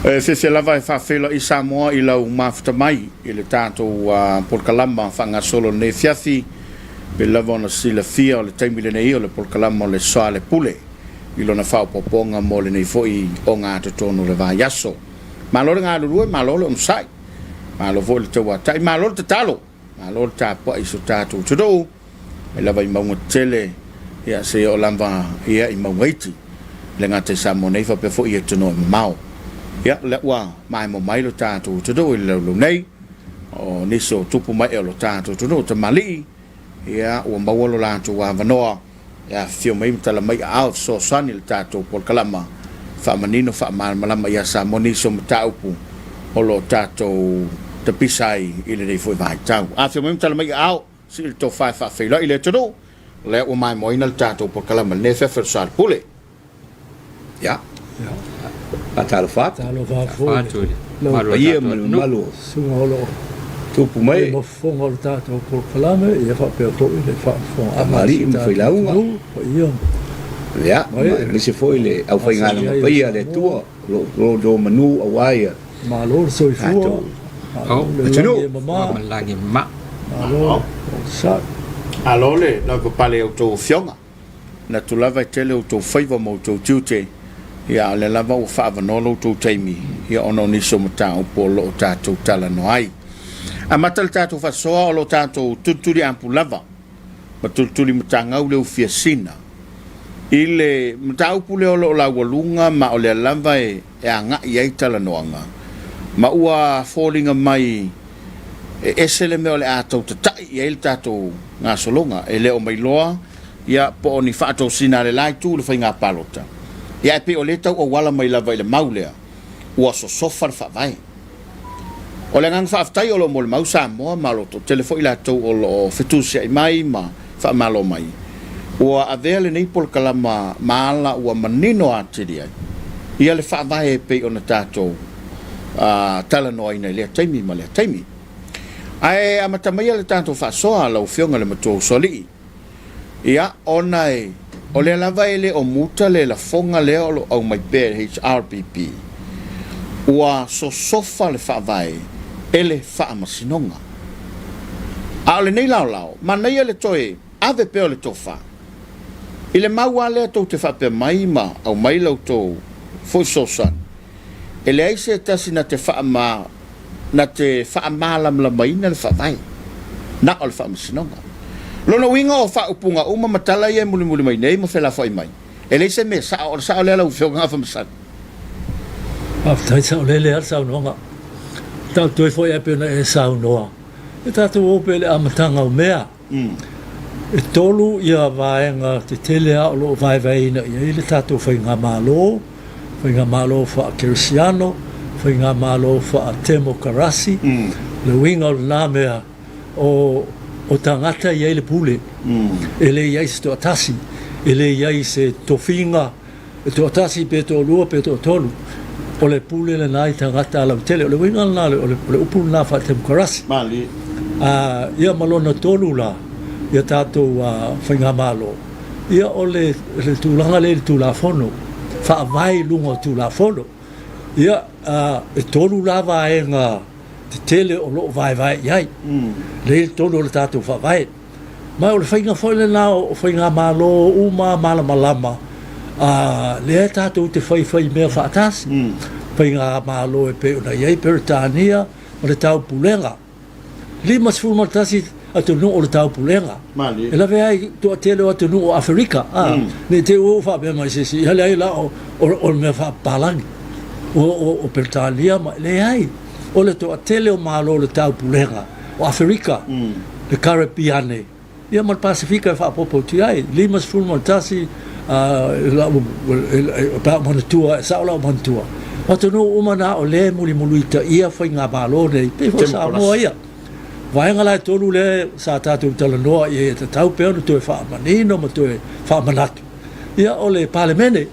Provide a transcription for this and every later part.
E fiafia lava e faafeiloai Samoa i lau mafuta mai i le tatou polokalama faagasolo i lenei afiafi. Pei lava ona silafia o le taimi lenei o le polokalama o le Soalepule i lona faaopoopoga mo lenei foi ogatotonu o le vaiaso. Malo le galulue, malo le onosai, malo foi le tauatai, malo le tatalo, malo le tapuai i so tatou atunuu mai lava i mauga tetele ia seia oo lava ia i mauga iti, e le gata i Samoa nei faapea foi i atunuu e mamao. Ia, o lea ua maemo mai lo tatou atunuu i le laulau nei, o nisi o tupu ma ee o lo tatou atunuu, tamalii, ia ua maua lo latou avanoa e afifio mai ma tala mai aao e fesoasoani i le tatou polokalama faamanino faamalamalama ia Samoa nisi o mataupu o lo o tatou tapisa ai i lenei foi vaitau. Afifio mai ma tala mai aao, sii le tofa e faafeiloai i le atunuu, o lea ua maimoaina le tatou polokalama i lenei afiafi o le Soalepule. Ia. Faatalofa atu. Talofa atu foi Atu i le lau mamalu o le Paia tatou ma le atunuu. mamalu o susuga o lo o tupu mai. mafofoga o le tatou polokalame, ia faapea foi le faafofogaaga a Tamalii si ma tatou failauga. atunuu, paia Ia, ma ee aemaise foi le masani aufaigaluega ai o paia a le Samoa. Atua o lo o nonomanu aua ia Malo le soifua, tatou malo Oh, le lagi atunuu. e mama, ma le lagi e mama. malo le onosai. Malo le lavapapale i a outou afioga. Manatu lava e tele outou faiva ma outou tiute, ia a o lea lava ua faaavanoa lo outou taimi, ia ona o nisi o mataupu o lo o tatou talanoa ai. Amata le tatou faasoa o lo o tatou tulituli ampu lava ma tulituli matagau le ufiasina i le mataupu lea o lo o laualuga ma o lea lava e agai ai talanoaga ma ua foliga mai e ese le mea o le a tau tata'i i ai le tatou gasologa, e le o mailoa ia po o ni faatosina a le la itu i le faiga palota, ia ae pei o lea e tau auala mai lava i le mau lea ua sosofa le faavae. O le agaga faafetai o lo o molimau Samoa ma o lo o toatele foi latou o lo o fetusia'i mai ma faamalo mai, ua avea lenei polokalama ma ala ua manino atili ai ia le faavae e pei ona tatou talanoaina i lea taimi ma lea taimi. Ae amata maia le tatou faasoa lau Afioga i le Matua Usoalii, ia, ona e, o lea lava e le o muta le lafoga lea o lo o aumai pea e le HRPP, ua sosofa le faavae e le Faamasinoga. A o lenei laolao, manaia le toe ave pea o le tofa i le mau lava lea tou te faapea mai ma aumai la outou foi fesoasoani, E leai se tasi na te faama, na te faamalamalamaina le Faavae, na o le Faamasinoga. Lona uiga o faaupuga uma ma tala ia e mulimuli mai nei ma felafoai mai, e leai se mea sao, o le sao lea lau Afioga Gafamasali. Faafetai saolele lava le saunoaga. Tatou toe foi ae pei ona e saunoa, ia tatou o pea i le amataga o mea. E tolu ia vaega tetele lava o lo o vaevaeina i ai le tatou faigamalo, faigamalo faa-kerisiano, faigamalo faa-temokarasi. O le uiga o lena mea, o o tagata e i ai le pule, e le i ai se toatasi, e le i ai se tofiga e toatasi pe toalua pe toatolu, o le pule lena i tagata lautele. O le uiga lena o le upu lena faatemokarasi. Malie. Ia ma lona tolu la, ia tatou faigamalo, ia o le tulaga lea i le Tulafono, faavae i luga o Tulafono. Ia, e tolu la vaega tetele o lo o vaevae i ai, lea i totonu o le tatou Faavae. Ma o le faiga foi lena o faigamalo uma malamalama a lea tatou te faifai mea faatasi. Faigamalo e pei ona i ai Peretania ma le Taupulega. 51 atunuu o le Taupulega. E lavea ai toatele o atunuu o Aferika. Ne i te i ua ou faapea mai se isi, ia leai la o le mea faapapalagi o Peretania ma, leai, o le toatele o Malo o le Taupulega. o Aferika, le Karepiane, ia ma le Pasefika e faaopoopo atu i ai. 51 pe a ou manatua, e sao la ou manatua, o atunuu uma na o lea e mulimulitaia faigamalo nei, pei foi o Samoa ia. Vaega la e tolu lea sa tatou talanoa i ai e tatau pea ona toe faamanino ma toe faamanatu, ia o le Palemene.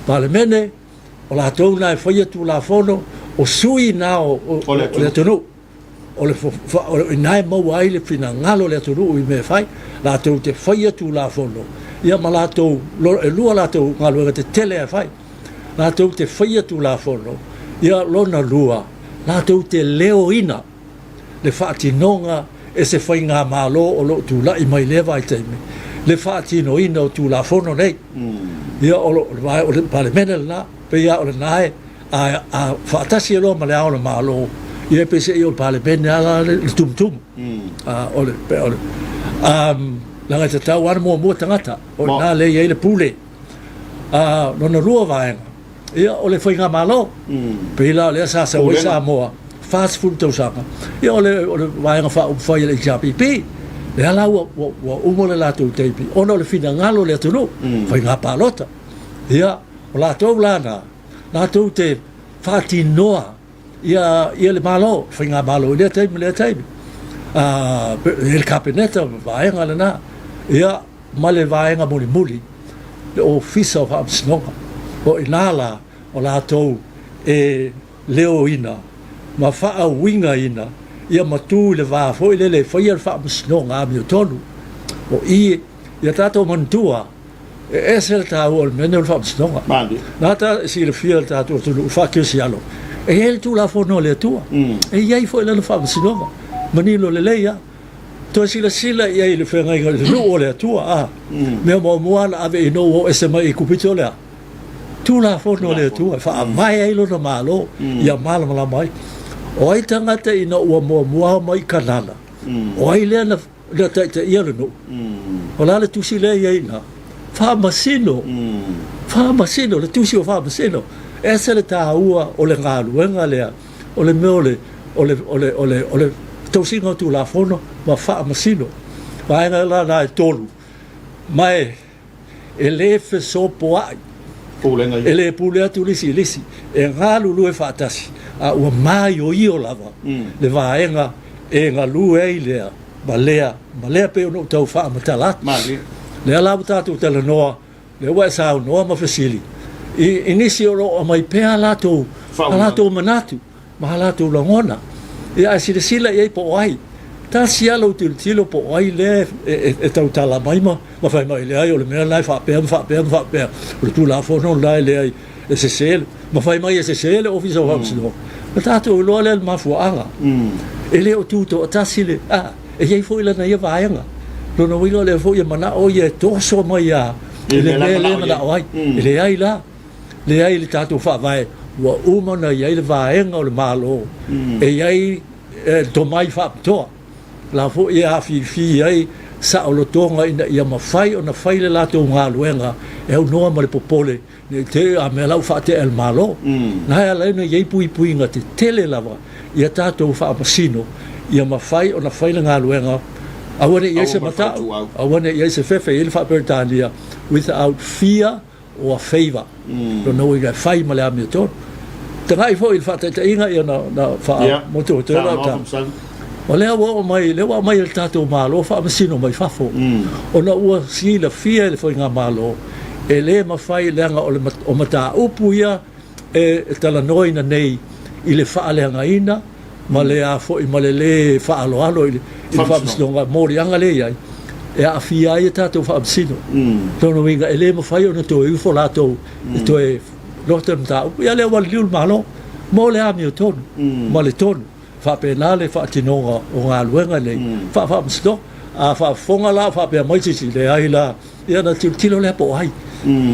Palemene, o latou na e faia Tulafono, o sui na o le atunuu. O le i ina e maua ai le finagalo o le atunuu i mea e fai, latou te faia Tulafono, ia ma latou, e lua latou galuega tetele e fai, latou te faia Tulafono, Ia, lona lua, latou te leoina le faatinoga e se faigamalo o lo o tulai mai i lea vaitaimi, le faatinoina o Tulafono nei. Ia, o le Palemene lena, pei lava o lena e, a, a faatasi ai loa ma le Ao o le Malo, ia e peiseai o le Palemene lava la le tumutumu. A, o le, o le, leaga e tatau lava ona muamua tagata, o i ina lea e i ai le pule. A, lona lua vaega, Ia, o le faigamalo, pei la o lea sa sau ai Samoa, 40 tausaga, ia o le, o le Vaega Faaupufai a le HRPP, lea la ua, ua, ua uma le latou taimi ona o le finagalo o le atunuu, faiga palota. Ia, o latou la na, latou te faatinoa ia, ia le Malo, faigamalo i lea taimi ma lea taimi. A, e le Kapeneta, vaega lena. Ia, ma le vaega mulimuli, le Ofisa o Faamasinoga. O i ina la o latou e leoina ma faauigaina ia ma tu i le va foi lele e faia le faamasinoga amiotonu. O i ia tatou manatua, e ese le taua o le mea lenei o le faamasinoga. Na ta silafia e le tatou atunuu faa-kerisiano, e i ai le Tulafono a le Atua, e i ai foi lana faamasinoga, manino lelei lava. Toe silasila i ai i le feagaiga i le nuu o le Atua, a. Mea muamua na ave ina ua oo ese mai Aikupito o le a? Tulafono a le Atua e faavae ai lona malo ia malamalama ai. O ai tagata ina ua muamua mai i Kanana? O ai lea na taitaia le nuu? O le a le tusi lea e i ai i ina? Faamasino. Faamasino, le tusi o Faamasino. E ese le taua o le galuega lea. O le mea o le, o le, o le, o le, o le tausiga o Tulafono ma faamasino. Vaega la na e tolu, ma e, e le fesopoai, Pulega e le pule atu le isi i le isi, e galulue faatasi, a ua maioio lava le vaega e galue ai lea ma lea ma lea pei ona ou tau faamatala atu. Malie. Lea la ua tatou talanoa Lea ua e saunoa ma fesili i nisi o lo o aumai pea a latou, a latou manatu ma a latou lagona. Ia ae silasila i ai po o ai. Tasi lava lou tilotilo po o ai lea e tautala mai ma fai mai, leai o le mea lena e faapea ma faapea ma faapea, o le Tulafono lena e leai e sese, ma fai mai e sese le Ofisa o Faamasinoga. Ona tatou iloa lea i le mafuaaga. E le o tutoatasi le, a. E i ai foi lana ia vaega. Lona uiga o lea foi e manao ia e toso mai a i le mea lea e manao ai. E leai la, leai i le tatou Faavae ua uma ona i ai le vaega o le Malo e i ai le tomai faapitoa la foi e afifi ai saolotoga ina ia mafai ona fai le latou galuega e aunoa ma le popole Ne i te i a mea la ua faatea e le Malo. Na e ala ai ona i ai puipuiga tetele lava ia tatou faamasino ia mafai ona fai le galuega, aua ne i i ai se matau, aua ne i i ai se fefe, e i ai le faa-Peretania, without fear or favour. Lona uiga e fai ma le amiotonu. Tagai foi i le faataitaiga ia na, na faamotumotu ai lau tala. O lea ua oo mai, lea ua aumai e le tatou Malo faamasino mai fafo, ona ua silafia e le Faigamalo e le mafai leaga o le o mataupu ia e talanoaina nei i le faaleagaina ma le a foi ma le lē faaaloalo i le Faamasinoga, moliaga lea e i ai e aafia ai a tatou Faamasino. Lona uiga e le mafai ona toe ifo latou e toe lote le mataupu. Ia lea ua liliu le Malo mo le amiotonu ma le tonu. Faapena le faatinoga o galuega nei faa-Faamasinoga. A faafofoga la o faapea mai se isi, leai la, ia ona tilotilo lea po o ai.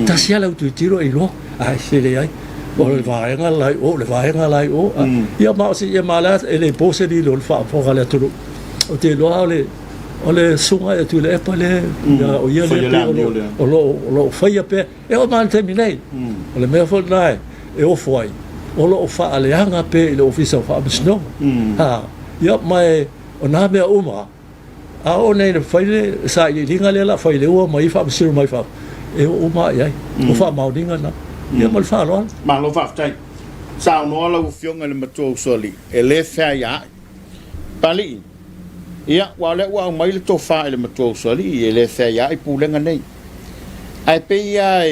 Tasi lava le autilotilo e iloa, ae se leai, o le vaega la i o, o le vaega la i o. Ia ma o se, ia ma o le a, e le po se lilo i le faafofoga a le atunuu. Ou te iloa o le, o le susuga ia Tuilaepa lea, o ia lea pei o lo o, o lo o faia pea. E oo mai lava i le taimi nei, o le mea foi lena e ofo ai, o lo o faaleaga pea i le Ofisa o Faamasinoga. Ha, ia, ma e, o nā mea uma, a oo nei ina fai le sailiiliga lea o le a fai lea ua aumai ai faamasino mai fafo, e oo uma lava i ai. O faamaoniga na. Ia ma le faaaloalo. Malo faafetai. Saunoa lau Afioga i le Matua Usoalii, e le feaiaai. Papalii, ia, aua o lea ua aumai le tofa i le Matua Usoalii, e le feaiaai pulega nei. Ae pei lava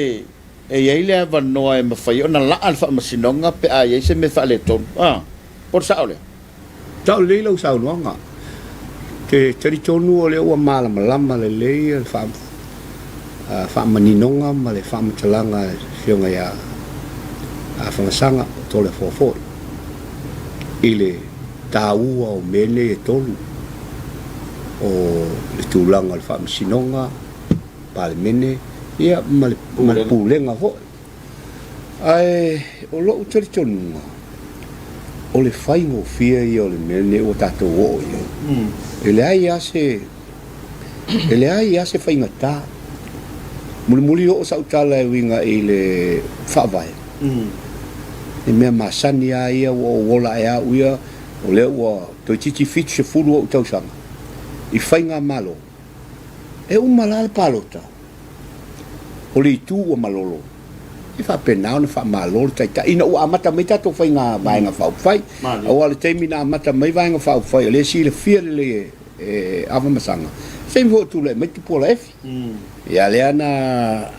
e i ai le avanoa e mafai ai ona laa le faamasinoga pe a i ai se mea faaletonu. A, po o le sao lea? Sao lelei lau saunoaga. Ou te talitonu o lea ua malamalama lelei le faamaninoga ma le faamatalaga a le Afioga ia Afagasaga o Toleafoa foi. I le taua o mea nei e tolu, o le tulaga o le Faamasinoga, Palemene, ia ma le Pulega foi. Ae o lou talitonuga, o le faigofie ia o le mea lenei ua tatou oo i ai. E leai lava se, e leai lava se faigata. Mulimuli oo sau tala e uiga i le Faavae, le mea masani lava ia ua ou ola ae au ia, o lea ua toeitiiti 70 ou tausaga i faigamalo. E uma la le palota, o le itu ua malolo, e faapena ona faamalo le Taitai ina ua amata mai tatou faiga Vaega Faaupufai. Aua o le taimi na amata mai Vaega Faaupufai, o lea e silafia lelei e Ava ma Saga, se taimi foi o tulai mai Tupuola Efi. Ia lea na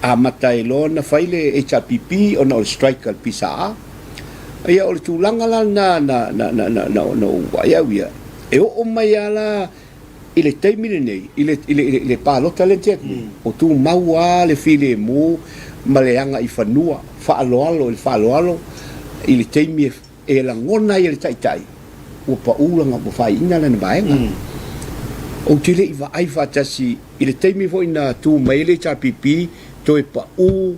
amata ai loa ona fai le HRPP ona o le strike a le PSA. Ia o le tulaga la lena na ou vaai au ia, e oo mai lava la i le taimi lenei, i le, i le, i le palota lea na tea atu nei, o tumau lava le filemu ma le agaifanua, faaaloalo i le faaaloalo i le taimi e, e lagona ai e le Taitai ua pau lana, ua faaiuina lana vaega. Ou te le i vaai faatasi i le taimi foi na tu mai ai le HRPP toe pau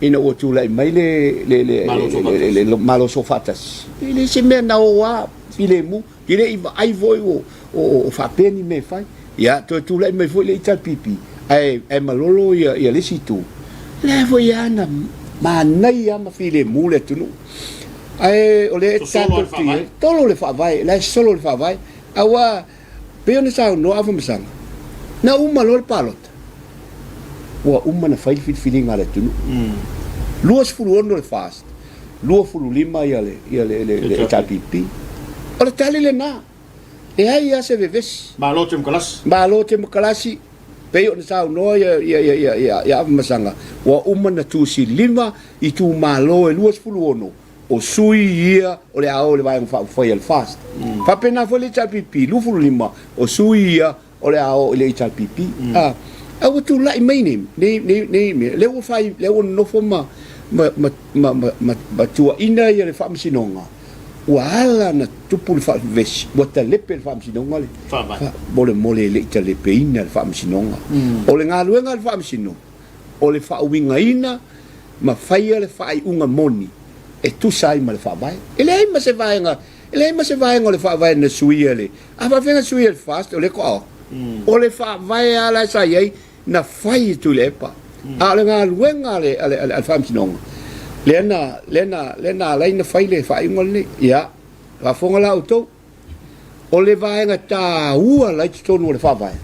ina ua tulai mai le, le, le, le, le, le Malo Soofaatasi. E le se mea na o lava filemu. E le i vaai foi o faapea ni mea e fai. Ia, toe tulai mai foi le HRPP, ae, ae malolo ia, ia le isi itu. Lea foi lava na manaia ma filemu le atunuu. Ae o lea tatou te i ai, tolo le faavae, la e solo le faavae. Aua, pei ona saunoa Afamasaga, na uma loa le palota, ua uma ona fai le filifiliga a le atunuu. 26 le FAST, 25 ia le, ia le, le, le HRPP. O le tali lena. Leai lava se vevesi. Malo Temokalasi. Malo Temokalasi, pei ona saunoa ia, ia, ia, ia, ia, ia Afamasaga, ua uma ona tusilima itumalo e 26 o sui ia o le a o i le Vaega Faaupufai a le FAST. Faapena foi le HRPP, 25 o sui ia o le a oo i le HRPP. A, a ua tulai mai nei, nei, nei, nei mea, lea ua fai, lea ua nonofo ma, ma, ma, ma, ma, ma, ma tuuaina ia le Faamasinoga, ua ala ona tupu le faavevesi, ua talepe le Faamasinoga le Faavae. Molemole e le i talepeina le Faamasinoga. O le galuega a le Faamasino, o le faauigaina ma faia le faaiuga moni e tusa ai ma le Faavae. E leai ma se vaega, e leai ma se vaega o le Faavae na suia e le A faafefea na sui e le FAST o lea toa O le faavae lava la sa i ai na fai e Tuilaepa. A o le galuega a le, a le, a le, a le Faamasinoga, lea na, lea na, lea na ala ai na fai le faaiuga lenei. Ia, faafofoga la outou, o le vaega taua la i totonu o le Faavae,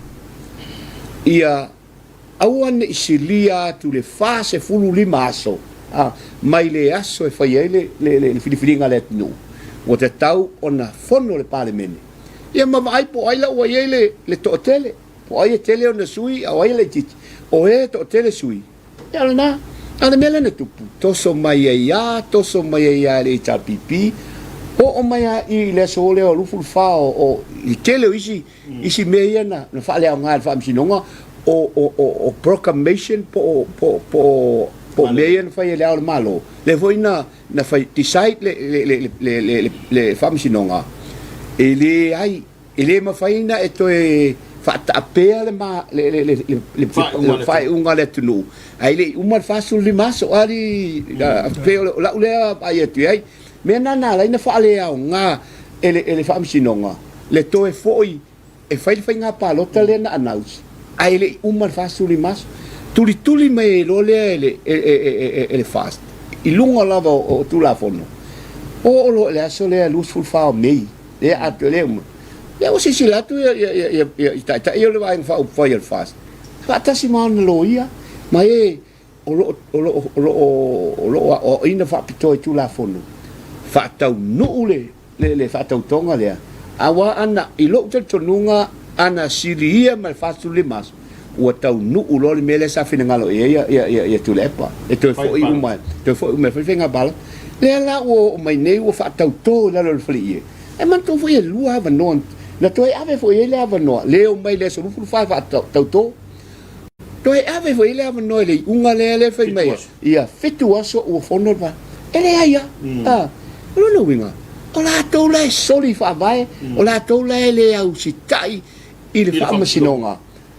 ia Aua ne i silia atu le 45 aso mai le aso e fai ai le filifiliga a le atunuu, ua tatau ona fono le Palemene ia ma vaai po o ai la ua i ai le toatele, po o ai e tele ona sui a o ai e laitiiti. O e toatele sui, ia o lena. A o le mea lea na tupu, toso mai ai lava, toso mai ai lava e le HRPP, oo mai lava i le aso lea o 24 o, i le tele o isi Isi mea ia na faaleaoga e le Faamasinoga o proclamation po o mea ia na fai e Le Ao o le Malo, lea foi na fai decide le Faamasinoga e leai, e le mafai ona e toe faataapea le faaiuga a le atunuu ae le i uma le 45 aso. E pei o lau lea vaai atu i ai. Mea na na ala ai ona faaleaoga e le Faamasinoga le toe foi e fai le faiga palota lea na announce ae le i uma le 45 aso. Tulituli mai ai loa lea e le FAST i luga lava o Tulafono, oo loa i le aso lea 24 o Mei lea atoa lea uma. Lea ua silasila atu i taitai o le Vaega Faaupufai a le FAST faatasi ma ona loia ma e o lo o, o lo o, o lo o, o lo o aoaoina faapitoa i Tulafono, faataunuu le, le, le faatautoga lea, aua ana, i lou talitonuga, ana silia ma le 45 aso, ua taunuu loa le mea lea sa finagalo i ai ia, ia, ia, ia Tuilaepa, e toe foi uma, toe foi uma e fai faiga palota. Lea la ua oo mai nei ua faatauto i lalo o le faleie. E manatua foi e lua avanoa, na toe ave foi i ai le avanoa, le omai i le aso 24 e faatauto. Toe ave foi le avanoa i le iuga lea lea fai mai ai, ia fitu aso ua fono le va. E leai lava. A, o lona uiga, O latou la e soli faavae, o latou la e le ausitai i le faamasinoga,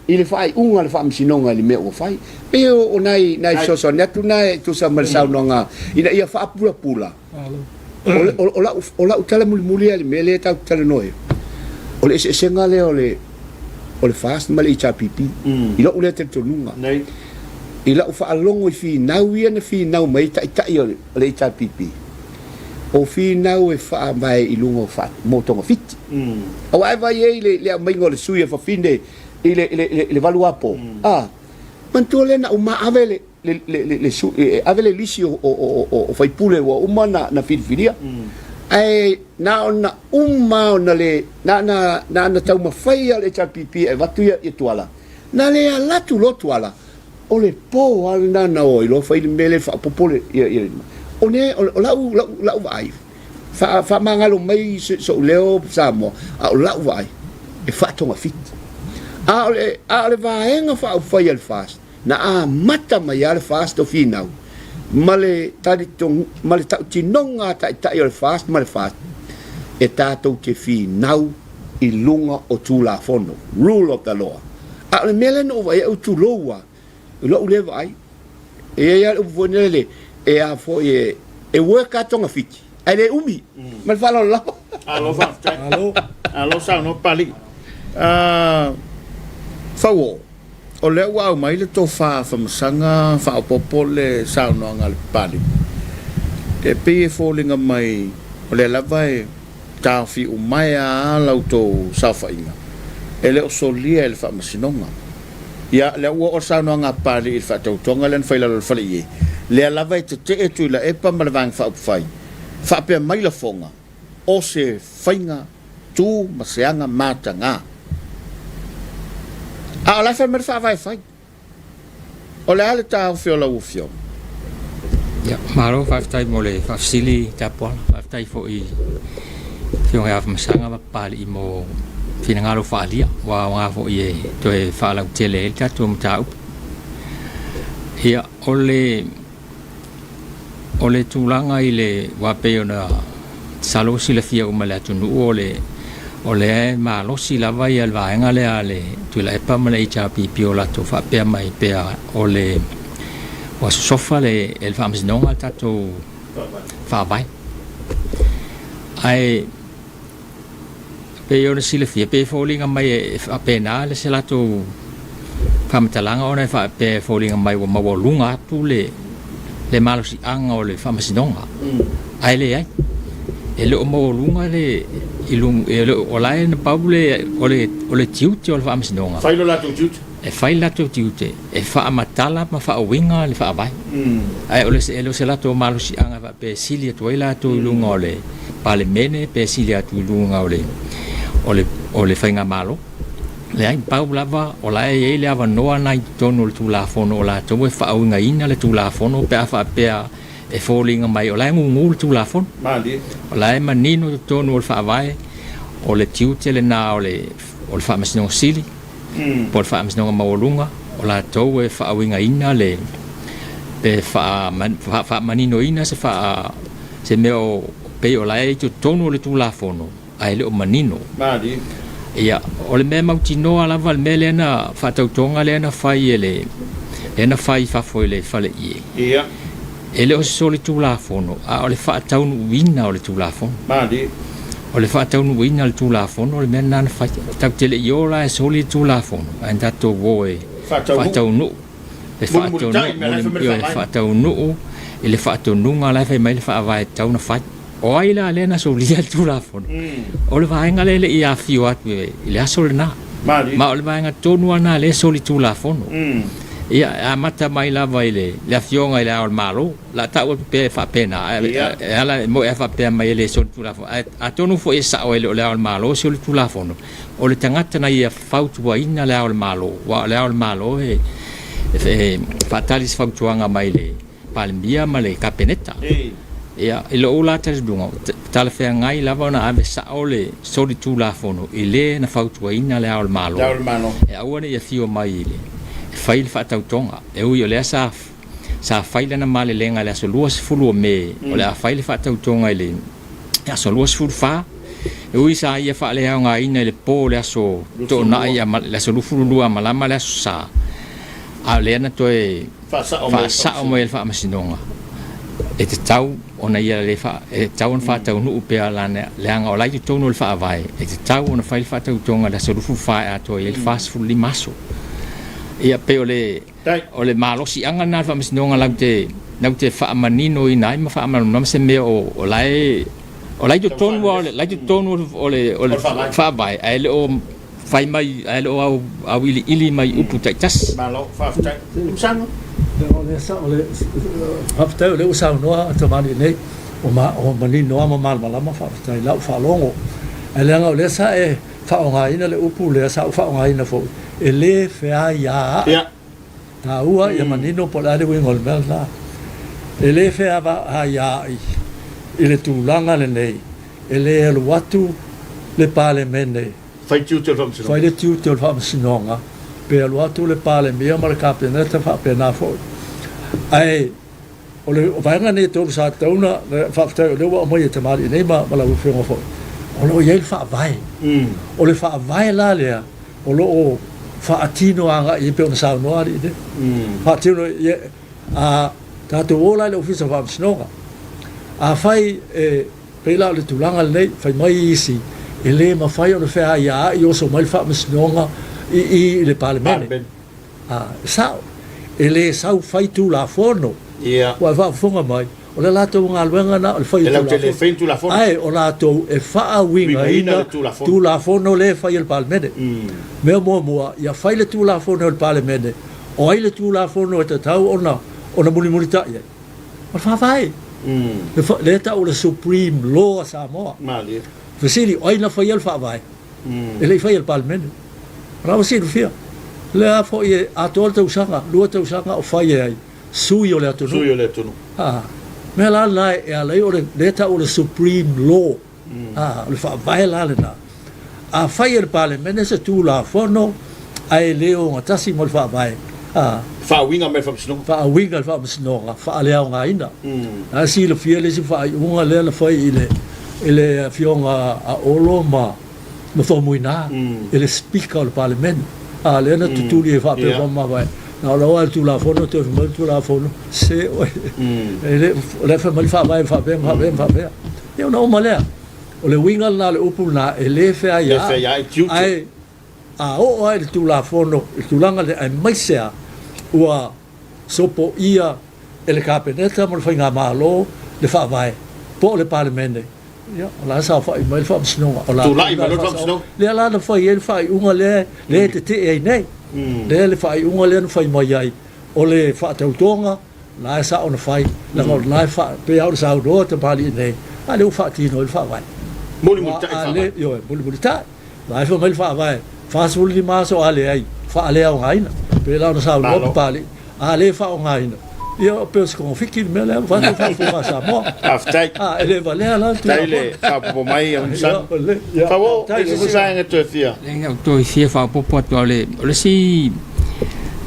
i le faaiuga a le faamasinoga i le mea ua fai. Pei o nai nai fesoasoani atu na e tusa ma le saunoaga ina ia faapulapula. O lau o lau tala mulimuli lava i le mea lea tatou te talanoa ai, o le eseesega lea o le o le FAST ma le HRPP i lou lea talitonuga. I lau faalogo i finau ia na finau mai ai taitai o le HRPP, o finau e faavae i luga o fa, mo togafiti. Aua e vaai ai le, le aumaiga o le sui a fafine i le, le, le, le valuapo, a, manatua lea na uma ave le, le, le, le, le, su, e, ave le lisi o, o, o, o, o faipule ua uma na, na filifilia. Ae na ona uma ona le, na na, na na taumafai a le HRPP e avatu ia, ia Tuala. Na le alatu loa Tuala, O le po lava lena na o ai loa fai le mea lea e faaopoopo le, ia, ia, o ne, o, o lau, lau, lau vaai, faa, faamagalo mai so'u leo Samoa, a o lau vaai, e faatogafiti. A o le, a o le vaega faaupufai a le FAST, na amata mai lava le FAST o finau, ma le talitonu, ma le tautinoga a taitai o le FAST ma le FAST, e tatou te finau i luga o Tulafono, rule of the law. A o le mea lea na ou vaai ai, ou tulou lava, i lou lea vaai, e i ai lava le upu foi lele, e a foi e, e work lava togafiti, ae le umi. Ma le faaaloalo lava. Malo faafetai. Malo. Malo saunoa Papalii. Ah, Fauo, o lea ua aumai le tofa famasaga faaopoopo le saunoaga a le Papalii. E pei e foliga mai o lea lava e Taofi umaea a la outou saofaiga, e le o solia e le Faamasinoga. Ia, lea ua oo le saunoaga a Papalii i le faatautoga lea na fai i lalo o le faleie, lea lava e tetee Tuilaepa ma le Vaega Faaupufai, faapea mai lafoga, o se faiga tu ma se aga mataga. A o la e fai mai le Faavae fai. O le a le taofi o lau Afioga? Ia, malo faafetai mo le faafesili Tapuala. Faafetai foi i Afioga ia Afamasaga ma Papalii mo finagalo faaalia, ua aoga foi e toe faalautele ai le tatou mataupu. Ia, o le O le tulaga i le, aua pei ona masalo ua silafia uma e le atunuu o le o lea e malosi lava ia le vaega lea a le Tuilaepa ma le HRPP o latou faapea mai pea o le ua sosofa le e le Faamasinoga le tatou Faavae. Ae Pei ona silafia, pei e foliga mai e faapena le se latou faamatalaga ona e faapea e foliga mai ua maualuga atu le le malosiaga o le faamasinoga. Ae leai. E le o maualuga le i luga e le o la e na pau le o le o le tiute o le faamasinoga. Fai lo latou tiute. E fai le latou tiute e faamatala ma faauiga le faavae. Ae o le e le o se latou malosiaga pe sili atu ai latou i luga o le Palemene, pe sili atu i luga o le, o le, o le Faigamalo. Leai, pau lava o la e i ai le avanoa na i totonu o le Tulafono o latou e faauigaina le Tulafono pe a faapea e foliga mai o la e gugu le Tulafono. Malie. O la e manino i totonu o le Faavae, o le tiute lena o le, o le Faamasinoga Sili, po o le Faamasinoga Maualuga, o latou e faauigaina le pe faamaninoina se faa se mea o pei o la e i totonu o le Tulafono ae le o manino. Malie. Ia, o le mea mautinoa lava le mea lea na faatautoga lea na fai e le lea na fai i fafo i le faleie. Ia. E le o se solitulafono, a o le faataunuuina o le Tulafono. Malie. O le faataunuuina o le Tulafono le mea lena na fai. Tatou te le i o la e soli le Tulafono, ae na tatou o e faataunuu. E faataunuu i le faatonuga la e fai mai le Faavae e tatau ona fai. O ai la lea na solia le Tulafono? O le vaega lea e le i afifio atu i le aso lena. Ma o le vaega tonu lava lena lea e soli Tulafono. Ia, e amata mai lava i le le Afioga i Le Ao o le Malo, o le a tau atu pea e faapena, ae e ala e moni a faapea mai e le soli Tulafono, ae atonu foi e sao e le o Le Ao o le Malo e soli Tulafono, o le tagata na ia fautuaina Le Ao o le Malo, aua o Le Ao o le Malo e e faatali se fautuaga mai le Palemia ma le Kapeneta. Ia, i lou la talitonuga, e talafeagai lava ona ave sao le solitulafono i le na fautuaina Le Ao o le Malo, e aua ne i afio mai i le, e fai le faatautoga. E ui o lea sa, sa fai lana malelega i le aso 20 o Me, o le a fai le faatautoga i le, Aso 24, e ui sa ia faaleaogaina i le po o le aso Toonai a le aso 22 a malama le aso Sa, a o lea na toe faasao mai e le Faamasinoga, e tatau ona ia le faa, e tatau ona faataunuu pea lana, leaga o la i totonu o le Faavae, e tatau ona fai le faatautoga i le aso 24 e atoa i ai le 45 aso. Ia, pei o le O le malosiaga lena o le Faamasinoga latou te, latou te faamaninoina ai ma faamalamalama se mea o, o la e, o la e i totonu lava o le, la e i totonu o le, o le Faavae, ae le o fai mai, ae le o au, auiliili mai i upu taitasi. Malo, faafetai. Tumusano. O lea sa, o le, faafetai o lea ua saunoa tamalii nei, ua ma, ua manino lava ma malamalama, faafetai i lau faalogo. Ae leaga o lea sa e faaaogaina le upu lea sa ou faaaogaina foi, e le feaiaa'i. Taua ia manino po o le a le uiga o le mea lena. E le feaiaa'i i le tulaga lenei, e le alu atu le Palemene, Fai tiute o le Faamasinoga. Fai le tiute o le Faamasinoga, pe alu atu le Palemia ma le Kapeneta faapena foi. Ae O le vaega lenei e tolu sa tatau ona, faafetai o lea ua aumai e tamalii nei ma lau Afioga foi, o lo o i ai le faavae. O le faavae la lea o lo o faatino agai i ai pei ona saunoa alii nei. Faatino i ai, a tatou o la i le Ofisa o Faamasinoga, afai e pei la o le tulaga lenei, fai mai isi e le mafai ona feaiaai oso mai le Faamasinoga i i i le Palemene. A, e sao, e le sau fai Tulafono. Ia. Ua e faafofoga mai, o le latou galuega na o le fai o Tulafono. E latou te le faia ni Tulafono. Ae o latou e faauigaina Tulafono lea e fai e le Palemene. Mea muamua, ia fai le Tulafono e le Palemene, o ai le Tulafono e tatau ona ona mulimulitai ai? O le Faavae. Lea e tau o le Supreme Law a Samoa. Malie. Fesili, o ai na faia le Faavae? E le i faia e le Palemene. O la ua silafia. O lea foi e atoa le tausaga, 2 tausaga o fai e ai sui o le atunuu. Sui o le atunuu. A, mea la lena e ala ai o le, lea e tau o le Supreme Law. A, o le faavae la lena. A fai e le Palemene se Tulafono ae le ogatasi ma le faavae, a. Faauiga mai le Faamasinoga. Faauiga le Faamasinoga, faaleaogaina. La e silafia le isi faaiuga lea na fai i le, i le Afioga a Olo ma ma Faumuina e le Speaker o le Palemene. A lea na tutuli ai faapea ma mavae. Na o lau lava le Tulafono toe fai mai le Tulafono, se oe. E le, o lea e fai mai le Faavae faapea ma faapea ma faapea. Ia ona uma lea. O le uiga lena o le upu lena, e le feaiaai, ae a oo lava i le Tulafono i le tulaga lea, aemaise lava ua sopoia e le Kapeneta ma le Faigamalo le Faavae po o le Palemene, ia, o la e saofai mai le Faamasinoga. O latou Tulai mai loa le Faamasinoga. Lea la na fai ai le faaiuga lea, lea e tetee ai nei. Lea le faaiuga lea na fai mai ai, o le faatautoga, la e sao ona fai, leaga o lena e faa, pei lava ona saunoa tamalii nei, a lea ua faatino ai le Faavae. Mulimulitai le Faavae. Ioe, mulimulitai. La e fai mai le Faavae, 45 aso a leai, faaleaogaina. Pei la ona saunoa Papalii, a le faaaogaina, ia pei o se togafiti le mea lea, vaeatu le faafofoga a Samoa. Faafetai. A, e le valea la le Faafetai le Tulafono. faaopoopo mai Humusano. Ia, Fauo, faafetai. e se isi vaega e toe fia. Leai, na ou toe fia faaopoopo atu, o le, o le isi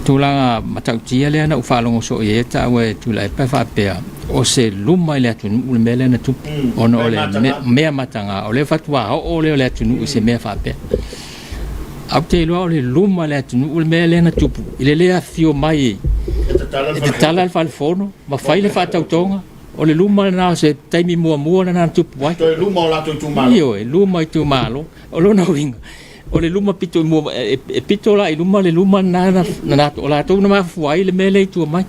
tulaga matautia lea na ou faalogo soo i ai e taua e Tuilaepa e faapea, o se luma i le atunuu le mea lea na tupu, ona o le mea mataga, o lea faatoa oo lea o le atunuu i se mea faapea. Ae ou te iloa o le luma i le atunuu le mea lea na tupu, i le le afifio mai e tatala le falefono ma fai le faatautoga, o le luma lena o se taimi muamua lena na tupu ai. Toe luma o latou itumalo. Ioe, luma itumalo. O lona uiga, o le luma pito i mua, e pito la i luma le luma lena na, o latou na mafua ai le mea lea i tua mai.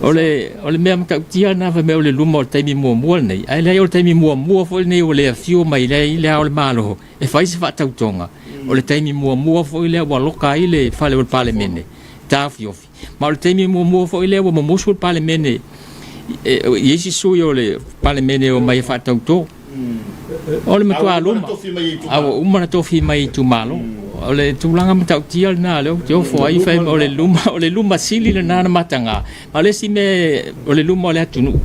O le, o le mea matautia lena fai mai o le luma o le taimi muamua lenei, ae leai o le taimi muamua foi lenei ua le afio mai ai le Ao o le Malo e fai se faatautoga. O le taimi muamua foi lea ua loka ai le fale o le Palemene, taofiofi. Ma o le taimi muamua foi lea ua mumusu le Palemene i isi sui o le Palemene e omai e faatauto. O le matua luma, a ua uma ona tofi mai i itumalo. O le tulaga matautia lena lea ou te ofo ai, fai mai o le luma, o le luma sili lena na mataga. A o le isi mea o le luma o le atunuu,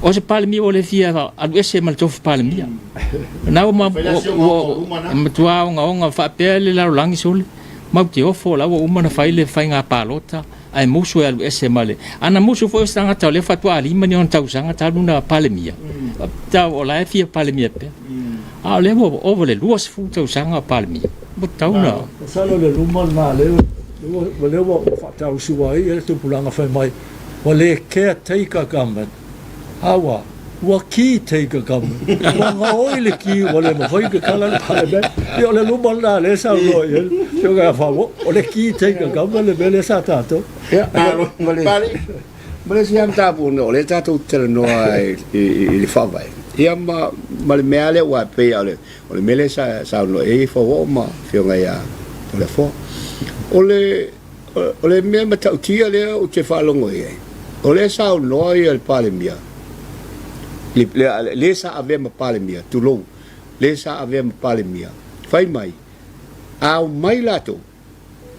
o se Palemia ua le fia alu ese ma le tofi Palemia. Na ua matua ogaoga faapea le lalolagi sole, matou te ofo o la ua uma ona fai le faiga palota. Ae musu e alu ese ma le ana musu foi o se tagata o lea faatoa lima ni ona tausaga talu na Palemia. Tau o la e fia Palemia pea. A o lea ua ova le 20 tausaga o Palemia. Ua tatau na. Masalo le luma lena lea ua lea ua faatausu ai le tupulaga fai mai ua le caretaker government a ua ua key taker government ua gaoi le ki ua le mafai ona tatala le palemene. Ia o le luma lena lea e saunoa i ai le afioga ia Fauo, o le key taker government le mea lea sa tatou. Ia, ma le, ma le isi lava mataupu ona o lea tatou te talanoa i le faavae, ia ma, ma le mea lava lea aua e pei lava o le mea lea sa saunoa i ai Fauo ma le afioga ia Toleafoa. O le, O le mea matautia lea ou te faalogo i ai, o lea e saunoa ia le Palemia, le sa avea ma Palemia, tulou, le sa avea ma Palemia, fai mai, a omai latou,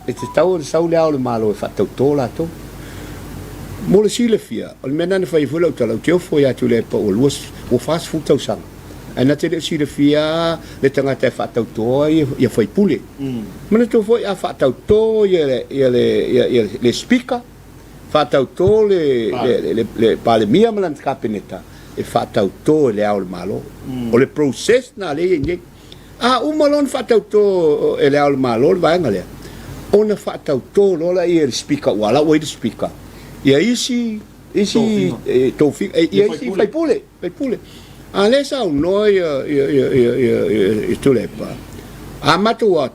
e tatau ona sau le Ao o le Malo e faatautō latou. Mo le silafia, o le mea lena na fai ai foi lau tala, ou te ofo ia Tuilaepa ua 40 tausaga. Ae na te le o silafia le tagata e faatauto ai ia faipule. Manatua foi a faatauto ia le Speaker, faatauto le Palemia ma lana Kapeneta, e faatauto e le Ao o le Malo. O le process lena lea e i ai nei. A uma loa ona faatauto e le Ao o le Malo le vaega lea, ona faatauto loa lea e le Speaker, aua o la ua i ai le Speaker, ia isi tofiga, ia isi faipule. Faipule. A lea saunoa ia ia ia ia ia ia Tuilaepa, a matou o atu,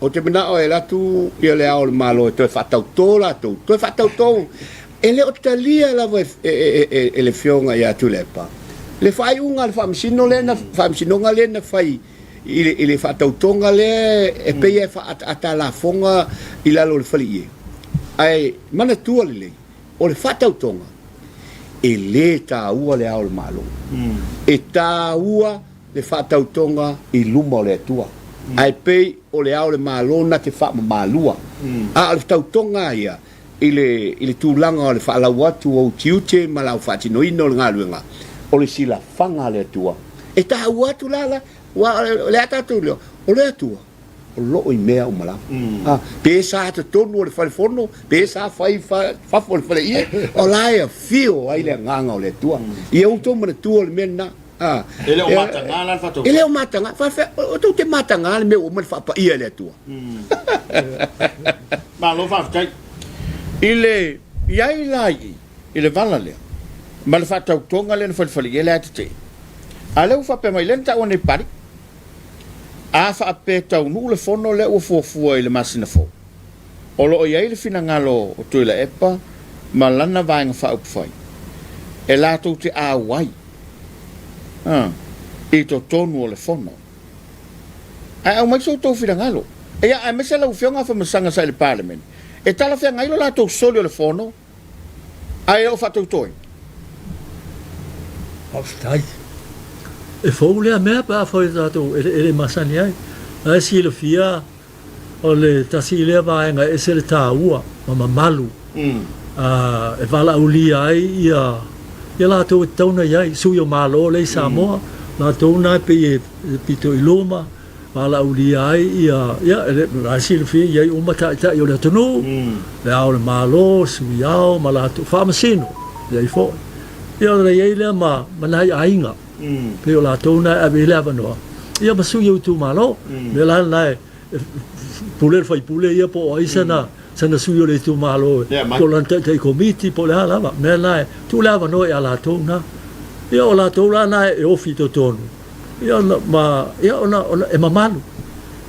ou te manao e alu atu ia le Ao o le Malo e toe faatautō latou, toe faatautō. E le o talia lava e e e e le Afioga ia Tuilaepa le faaiuga a le Faamasino lea na Faamasinoga lea na fai i le i le faatautoga lea e pei e faaataata lafoga i lalo o le faleie. Ae manatua lelei, O le faatautoga, e le taua le Ao o le Malo. E taua le faatautoga i luma o le Atua. Ae pei o le Ao o le Malo na te faamamalua. A o le tautoga lava ia i le, i le tulaga o le faalau atu o ou tiute ma lau faatinoina o le galuega, o le silafaga a le Atua. E taua atu la la, aua o le a tatou iloa, o le Atua. o loo i mea uma lava. A, pe sa totonu o le fale fono, pe sa fai fafo o le fale ie, o la e afio ai le agaga o le Atua. Ia outou manatua le mea lena. A, E le o mataga la le faatautoga. E le o mataga. Faafefea, outou te mataga le mea ua uma ona faapaia e le Atua. Malo faafetai. I le i ai la i i le vala lea, ma le faatautoga lea na falefale i ai le atetee, a lea ua faapea mai, lea na taua nei Pali, A faapea e taunuu le fono lea ua fuafua i le masina fou, o lo o i ai le finagalo o Tuilaepa ma lana Vaega Faaupufai e latou te auai i totonu o le fono. Ae aumai so outou finagalo. Ia, aemaise lau Afioga Afamasaga sa i le Palemene, e talafeagai lo latou soli o le fono Ae o faatautoina. Faafetai. E fou lea mea pe afai tatou e le masani ai. La e silafia o le tasi lea vaega e ese le taua ma mamalu e valaaulia ai ia ia latou e tatau ona i ai, sui o Malo lea i Samoa, latou na e pei e pito i luma, valaaulia ai ia, ia, la e silafia e i ai uma taitai o le atunuu, le Ao o le Malo, Sui Ao ma latou, Faamasino, e i ai foi. Ia ona i ai lea ma, ma nai aiga, pei o latou na e ave i ai le avanoa, ia ma sui o itumalo. O le mea la lena e pule le faipule ia po o ai sana, sana sui o le itumalo, po o lana taitai komiti po o le a lava. O le mea lena e tuu le avanoa ia latou na. Ia o latou la na e ofi i totonu, Ia ona, ma, ia ona, ona, e mamalu.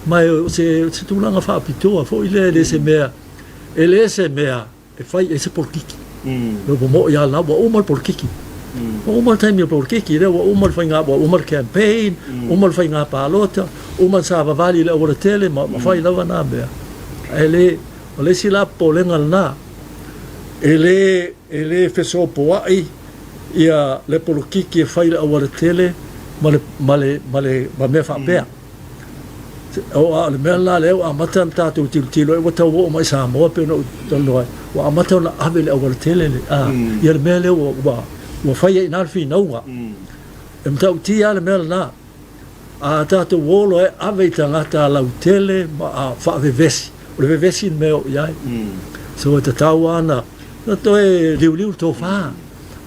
Ma e o se, o se tulaga faapitoa foi lea, e le se mea, e le se mea e fai ai se polokiki. Mm. Ua mo'i lava lena, ua uma le polokiki. Mm. Ua uma le taimi o le polokiki, lea ua uma le faiga, ua uma le campaign, mm. uma le faiga palota, uma le savavali i le aualatele, ma, ma fai lava na mea. Ae le, o le isi la popolega lena, e le, e le fesopoa'i ia le polokiki e fai i le aualatele ma le, ma le, ma le, ma mea faapea. O, a o le mea lena lea ua amata ona tatou tilotilo ai, ua tau oo mai i Samoa pei ona ou talanoa ai, ua amata ona ave i le aualatele le, a, ia le mea lea ua, ua, ua fai ai i ina le finauga. E matautia lava le mea lena. A tatou o loa e ave i tagata lautele ma a faavevesi, o le vevesi le mea e oo i ai. So e tatau lava ona ona toe liuliu le tofa,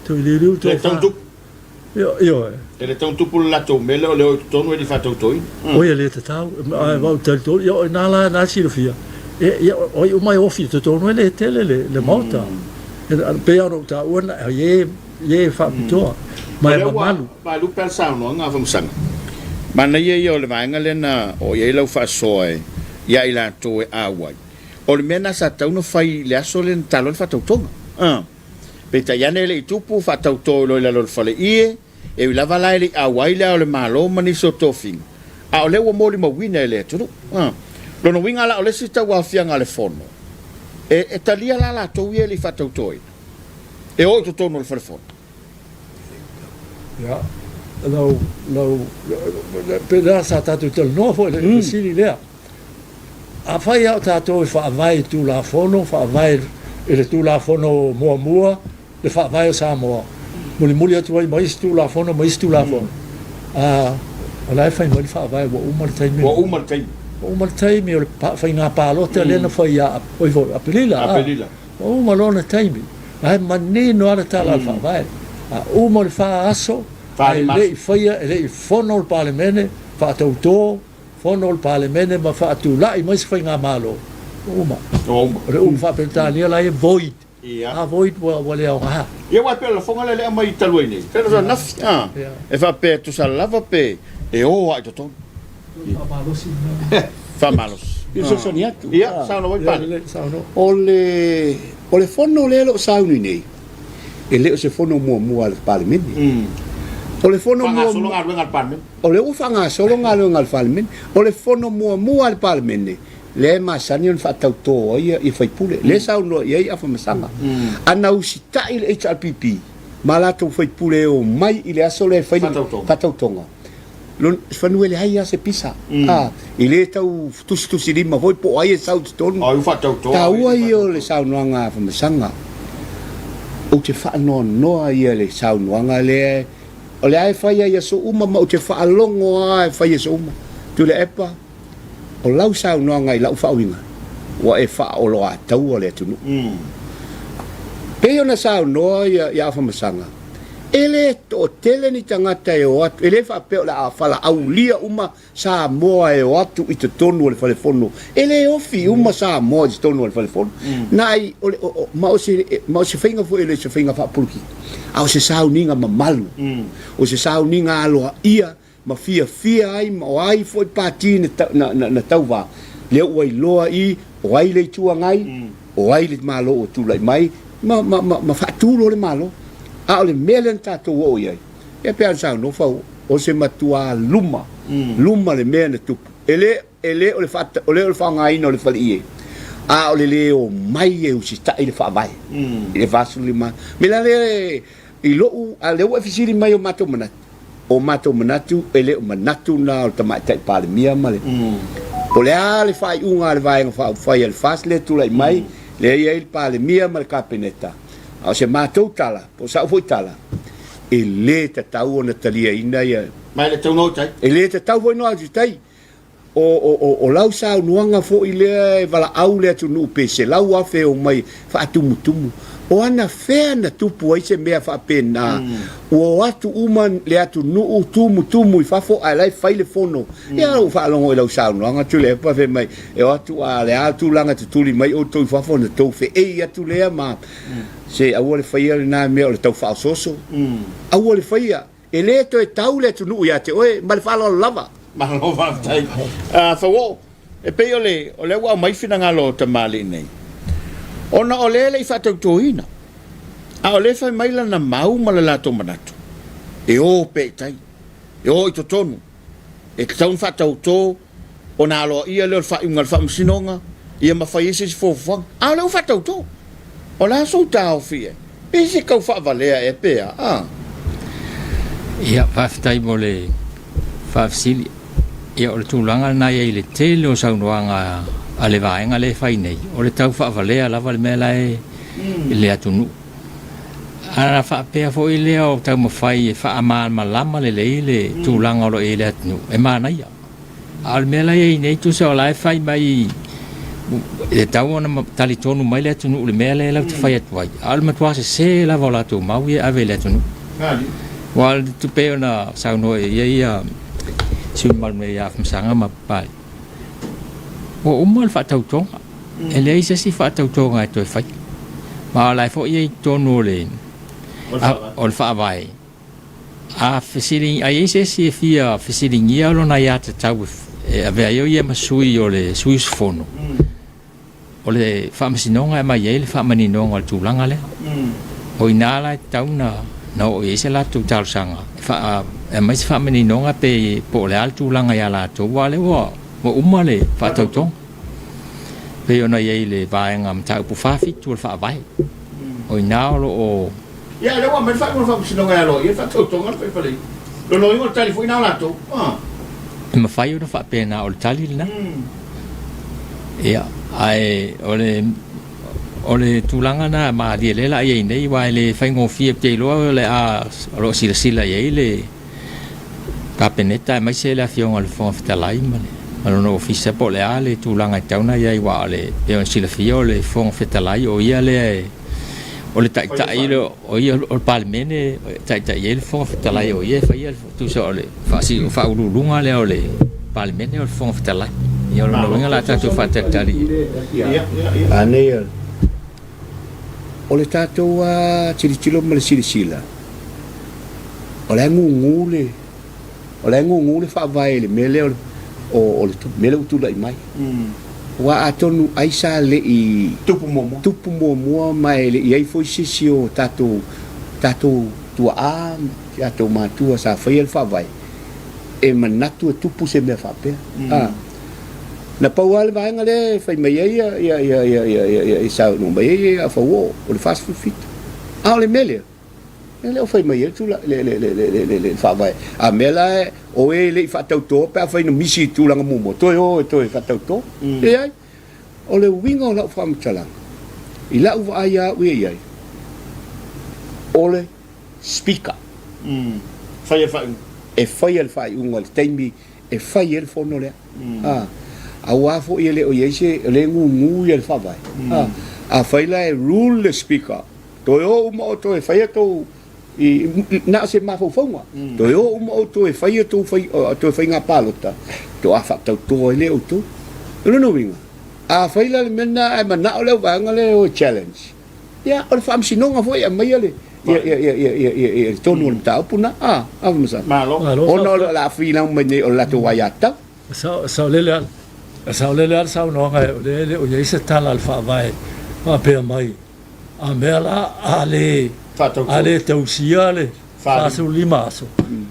toe liuliu le Le tofa. tau tupu. Ioe. E le tau tupu le latou mea lea o le o i totonu e le i faatautoina. Oi e le tatau, ae ou te talitonu, ia o i ina la na silafia, e, ia o ai uma e ofi i totonu e le tele le, le maota. E pei lava ona ou taua na, i e, i e faapitoa, ma O e lea ua mamalu. malu pea le saunoaga a Famasaga. Manaia ia o le vaega lea na oo i ai lau faasoa e, ia i latou e auai. O le mea lena sa tatau ona fai i le aso lea na talo ai le faatautoga. Peitai ane e le i tupu, faatauto loa i lalo o le faleie, e ui lava la e le i auai le Ao o le Malo ma nisi o tofiga, a o lea ua molimauina e le atunuu. Lona uiga la o le isi tauaofiaga a le Fono, e, e talia la latou ia e le i faatautoina, e o i totonu o le fale fono. Ia, lau, lau, pe lea sa tatou talanoa foi i le fesili lea. Afai lava o tatou e faavae i Tulafono, faavae i le Tulafono muamua, le Faavae o Samoa, mulimuli atu ai ma isi Tulafono ma isi Tulafono, a, o la e fai mai le Faavae ua uma le taimi. Ua uma le taimi. Ua uma le taimi o le faiga palota lea na fai ia, oi foi, Aperila. Aperila. Ua uma lona taimi. La e manino lava le tala a le Faavae. A uma le fa aso, ae le i faia, e le i fono le Palemene, faatauto, Fono o le Palemene ma faatulai mai se faigamalo, ua uma. Ua uma. O le upu faa-Peretania la e void. Ia. A void ua, ua le aoga. Ia aua e pei o le lafoga lea lea aumai talu ai nei. Pei o nafi, a. E faapea e tusa lava pe e o lava i totonu. Faamalosi lena. Faamalosi. Ia fesoasoani atu. Ia, saunoa mai Pale. Ia, saunoa. O le, o le fono lea o lo o sauni nei, e le o se fono muamua a le Palemene. O le fono muamua. Faagasolo galuega a le Palemene. O lea ua faagasolo galuega a le Palemene. O le fono muamua a le Palemene, lea e masani ona faatautō ai ia faipule. Lea e saunoa i ai Afamasaga. A na usitai le HRPP ma latou faipule e omai i le aso lea e fai le faatautoga, semeamanu e leai lava se pisa. E le tau tusitusilima foi po o ai e sau i totonu. Taua ia o le saunoaga a Afamasaga. Ou te faanoanoa ia i le saunoaga lea O le a e fai ai aso uma ma ou te faalogo a e fai aso uma. Tuilaepa, o lau saunoaga i lau faauiga, ua e faaoloataua le atunuu. Pei ona saunoa ia Afamasaga, e le toatele ni tagata e o atu, e le faapea o le a valaaulia uma Samoa e o atu i totonu o le fale fono. E le ofi uma Samoa i totonu o le fale fono. Na ai, o le, o, o, ma o se, ma o se faiga foi e le o se faiga faapolokiki, a o se sauniga mamalu, o se sauniga aloaia ma fiafia ai ma o ai foi pati na, na, na, na tauva, lea ua iloa i o ai le Itu Agai, o ai le Malo ua tulai mai, ma, ma, ma, ma faatu loa le Malo. A o le mea lea na tatou oo i ai, Ia pei ona saunoa Fau, o se matuā luma, luma le mea na tupu. E le, e le o le faata, o le o le faaaogaina o le faleie, a o le lē omai e usitai le Faavae i le 45. Me la lea i lo'u, a o lea ua e fesili mai i o matou manatu, o matou manatu e le o manatu na o le Tamaitai Palemia ma le, po o le a le faaiuga a le Vaega Faaupufai a le FAST lea e tulai mai, lea e i ai le Palemia ma le Kapeneta, a o se matou tala, po o sa'u foi tala, e le tatau ona taliaina ia. Ma e le tatau ona o i tai. E le tatau foi ona o i tai. O, o, o, o lau saunoaga foi lea e valaau le atunuu pe 100,000 e omai faatumutumu. O anafea na tupu ai se mea faapena, ua o atu uma le atunuu tumutumu i fafo ae la e fai le fono. Ia ua faalogo i lau saunoaga Tuilaepa fai mai e o atu a o le a le tulaga e tutuli mai outou i fafo ona tou feei atu lea ma Se aua le faia lena mea o le tau faaosooso. Aua le faia. E le toe tau le atunuu ia te oe ma le faaaloalo lava. Malo faafetai. Fauoo, e pei o le, o lea ua aumai finagalo o tamalii nei, ona o lea e le i faatautoina, a o lea e fai mai lana mau ma le latou manatu, e o pea i tai, e o i totonu, e tatau ona faatauto ona aloaia lea o le faaiuga a le Faamasinoga, ia ma fai ai se isi fuafuaga. A o lea ua faatauto. O le a sou taofi e? Pe se tau faavalea ea pe a? A. Ia, faafetai mo le faafesili. Ia, o le tulaga lena e i ai i le tele o saunoaga a le vaega lea e fai nei, o le tau faavalea lava le mea la e i le atunuu. Ana faapea foi lea o taumafai e faamalamalama lelei le tulaga o lo o i ai le atunuu, e manaia. A o le mea la e i ai nei, tusa o la e fai mai E tatau ona talitonu mai le atunuu i le mea lea latou te fai atu ai, a o le matua sese lava o latou mau ia e ave i le atunuu. Aua o le tupe ona saunoa i ai ia sui mamalu nei ia Afamasaga ma Papalii, ua uma le faatautoga, e leai se isi faatautoga e toe faia. Ma o la e foi e i totonu o le, o le faavae, A fesili, a i ai se isi e fia fesiligia lona aiatatau e avea ai o ia ma sui o le sui usufono, o le Faamasinoga e aumai ai le faamaninoga o le tulaga lea. O i ina la e tatau na oo i ai se latou talosaga e faa, e aumai se faamaninoga pe po o le a le tulaga ia latou, aua o lea ua, ua uma le faatautoga. Pei ona i ai i le vaega mataupu 47 o le Faavae. O i ina o lo o Ia, lea ua aumai le faaiuga o le Faamasinoga e aloaia le faatautoga a le faifalei. Lona uiga o le tali foi lena o latou. Ah. E mafai ona faapena o le tali lena. Ia, ae o le o le tulaga lena malie lea la i ai nei, aua e le faigofie, ou te iloa o le a o lo o silasila i ai le Kapeneta aemaise le Afioga i le Fofoga Fetalai ma le ma lona ofisa po o le a le tulaga e tatau ona i ai, aua o le pei ona silafia o le Fofoga Fetalai o ia lea e o le taitai lea o ia o le Palemene e taitai ai le Fofoga Fetalai, o ia e faia le tusa o le faauluuluga lea o le Palemene o le Fofoga Fetalai. Ia o lona uiga o le a tatou faatalitali i Anei o le tatou tilotilo ma le silasila, o la e gugu le, o la e gugu le faavae i le mea lea o le mea lea ua tulai mai. Aua atonu ai sa le i tupu muamua, tupu muamua ma e le i ai foi se isi o tatou, tatou tuaa ma tatou matua sa faia le faavae e manatu e tupu se mea faapea. Na pau lava le vaega lea e fai mai ai ia, ia, ia, ia, ia, ia, ia, e saunoa mai ai ia Fauoo, o le 47. A o le mea lea, e le o fai mai ai le tula, le, le, le, le, le, le, le faavae. A mea la, o e le i faatautoa pe afai na misi i tulaga muamua, toe o e toe faatauto. Leai. O le uiga o lau faamatalaga, i lau vaai a au ia i ai, o le Speaker. Faia le faaiuga. E faia le faaiuga i le taimi e fai ai le fono lea. A, aua foi e le o i ai se, o lea e gugu ia le faavae. A, afai la e rule le Speaker, toe o uma outou e fai a tou, i, na o se mafaufauga, toe o uma outou e fai a tou fai, toe faiga palota, toa faatauto ai lea outou. O lona uiga, afai la le mea lena ae manao le au vaega lea e o e challenge, Ia, o le faamasinoga foi e aumaia le, ia, ia, ia, ia, ia, ia, ia, tonu o le mataupu na, a, a Masalo. Malo. Malo, Ona o le a finau mai nei o le latou aiatatau. Sao, saolele lava, saolele lava le saunoaga o lea e le o i ai se tala a le Faavae faapea mai, a mea la a le, a le tausia le 45 aso,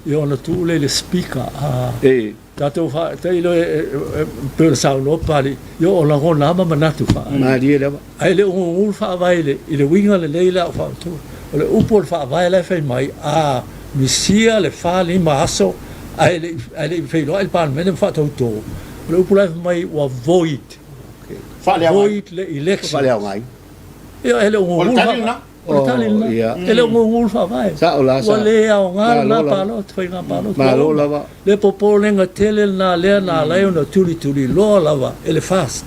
ia ona tuu lea i le Speaker, a. E. Tatou faa, tailo e, e, pei ona saunoa Papalii, ia o lagona lava ma manatu faa. Malie lava. Ae le o gugu le faavae i le, i le uiga lelei la o faamatalaga. O le upu o le faavae la e fai mai, a misia le 45 aso ae le i, ae le i feiloai le Palemene ma faatauto, o le upu la e fai mai ua void. Void le election. Faaleaogaina. Ia e le o gugu le faavae. O le tali lena. E le o gugu le faavae. Sao la, Ua le aoga lena palota, faiga palota. Malo lava. Le popolega tele lena lea na ala ai ona tulituliloa lava e le FAST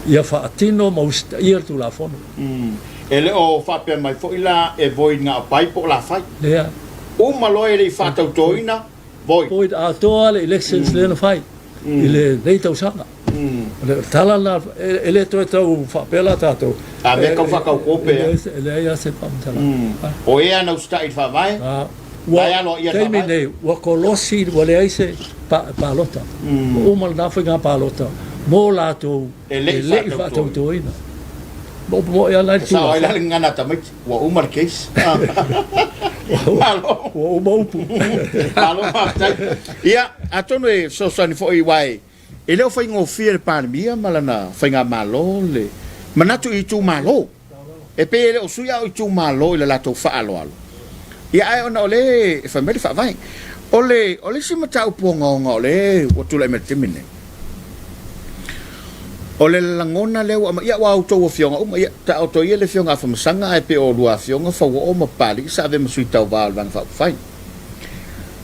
ia faatino ma usitaia le Tulafono. E le o faapea mai foi la e void na o pai po o la fai. Leai. Uma loa e le i faatautoina, void. Void atoa le elections lea na fai i lenei tausaga. O le tala lena, e le toe tau faapea la tatou. A mea tau faatauto pea. E leai lava se faamatalaga. O e ana usitai i le faavae, la e aloaia le faavae. Taimi nei, ua kolosi, ua leai se palota. Ua uma lena faiga palota mo latou e le i faatautoina. Ma upu moni lava la i le tulafono. E sao ai la le gagana a tamaiti, ua uma le case. Malo. Ua uma upu. Malo faafetai. Ia, atonu e fesoasoani foi aua e E le o faigofie le Palemia ma lana faigamalo le manatu i itumalo. E pei e le o sui a o itumalo i le latou faaaloalo. Ia ae ona o lea e fai mai le faavae. O le, o le isi mataupu ogaoga o lea ua tulai mai i le taimi lenei, o le lagona lea ua aumai, ia aua outou afioga uma, ia taoto ia le afioga Afamasaga ae pei o lua afioga Fauoo ma Papalii sa avea ma sui tauva o le Vaega Faaupufai.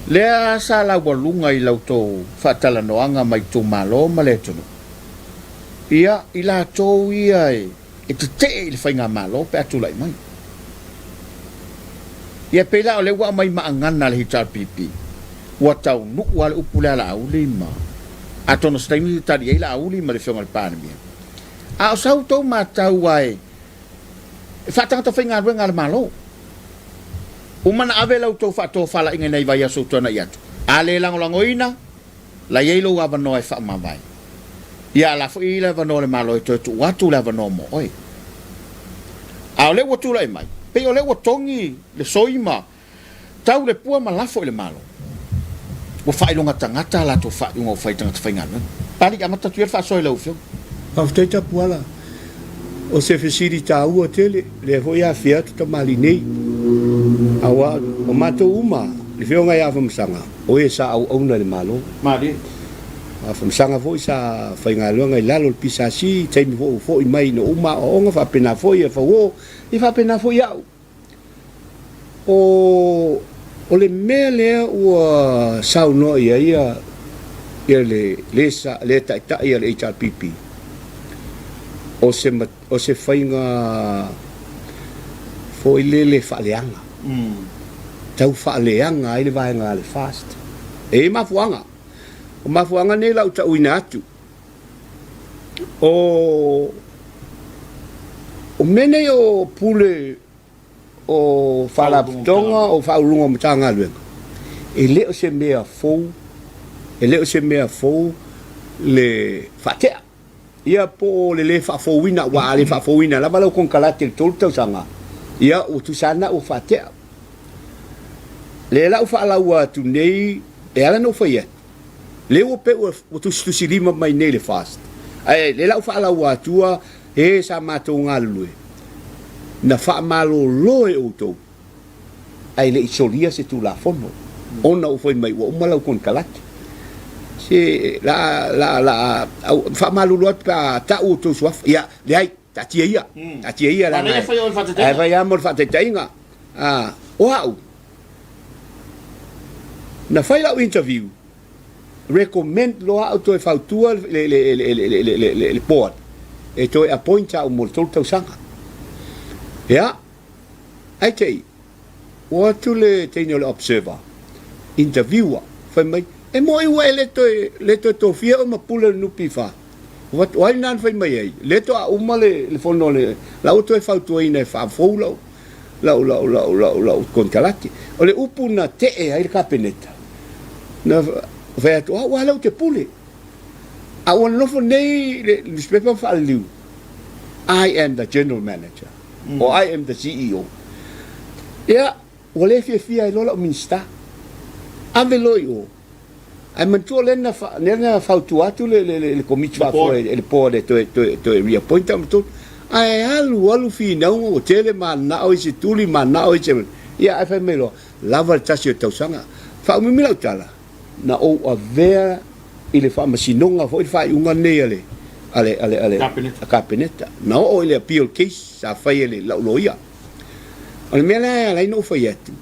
Lea sa laualuga i la outou faatalanoaga ma itumalo ma le atunuu. Ia, i latou ia e tetee i le faigamalo pe a tulai mai. Ia pei la o lea ua aumai maagana a le HRPP, ua taunuu lava le upu lea a Laauli ma, atonu o se taimi tali ai Laauli ma le Afioga i le Palemia. A o sau tou matau ae e faatagata faigaluega a le Malo. Uma na ave la outou faatofalaiga i nai vaiaso ua tuanai atu. A le lagolagoina, la i ai lou avanoa e faamavae. Ia a la foi i ai le avanoa o le Malo e toe tuu atu le avanoa mo oe. A o lea ua tulai mai, pei o lea ua togi le soi ma tau le pua ma lafo i le Malo. Ua faailoga tagata a latou faaiuga ua fai i tagata faigaluega. Pali, amata atu ia le faasoa i lau Afioga. Faafetai Tapuala. O se fesili taua tele, lea foi e afia atu tamalii nei. Aua o matou uma, le Afioga ia Afamasaga, o e sa auauna i le Malo. Malie. O Afamasaga foi sa faigaluega i lalo o le PSC, i taimi foi ua foi mai ina ua uma aoaoga, faapena foi a Fauoo, ia faapena foi au. O o le mea lea ua saunoa i ai ia ia le le sa le taitai a le HRPP, o se o se faiga foi lele faaleaga, tau faaleaga ai le vaega a le FAST. E i ai mafuaaga. O mafuaaga nei o le a ou tauina atu. O o mea nei o pule o faalapotopotoga o faauluuluga o Matagaluega, e le o se mea fou, e le o se mea fou le faatea. Ia po o le le faafouina, aua a le faafouina lava lau konekarate i le 3 tausaga, ia ua tusa lava lena ua faatea. Lea la ua faalaua atu nei, e ala ona ou fai atu, lea ua pei ua tusitusilima mai nei le FAST, ae lea la ua faalaua atua e sa matou galulue, na faamalolo e outou ae le i solia se Tulafono ona ua fai mai ua uma lau konekarate. Se la la la au, faamalulu atu pe a tau outou suafa. Ia, leai, taatia ia. Taatia ia leaga e ae fai lava mo le faataitaiga. Ah, o au, na fai lau interview, recommend loa au toe fautua le, le, le, le, le, le, le, le board e toe appoint au mo le tolu tausaga. Ia, Ae te i, ua o atu le teine o le Observer, interviewer, fai mai, E moi ua e le toe, le toe tofia oe ma pule o le NPF? Ou fai atu, O ai lena na fai mai ai? Lea toa uma le, le fono a le, la ua toe fautuaina e faafou lau, lau, lau, lau, lau, lau konekarate. O le upu na tee ai le Kapeneta, na fai atu, O au lava lea ou te pule. A ua nonofo nei le nusipepa ma faaliliu, I am the General Manager. O I am the CEO. Ia, ua le fiafia ai loa lau Minisita. Ave loa i o. Ae manatua o lea na, lea na fautua atu le, le, le, le komiti faafoe e le board e toe, toe, toe reappoint au ma Ae alu alu finauga ua tele mananao i se tuli, mananao i se... Ia, ae fai mai loa, lava le tasi o tausaga. Faaumiumi lau tala, na ou avea i le faamasinoga foi le faaiuga lenei a le a le a le a le Kapeneta. Na oo i le appeal case sa fai e le lau loia. O le mea lea e ala ai ona ou fai atu,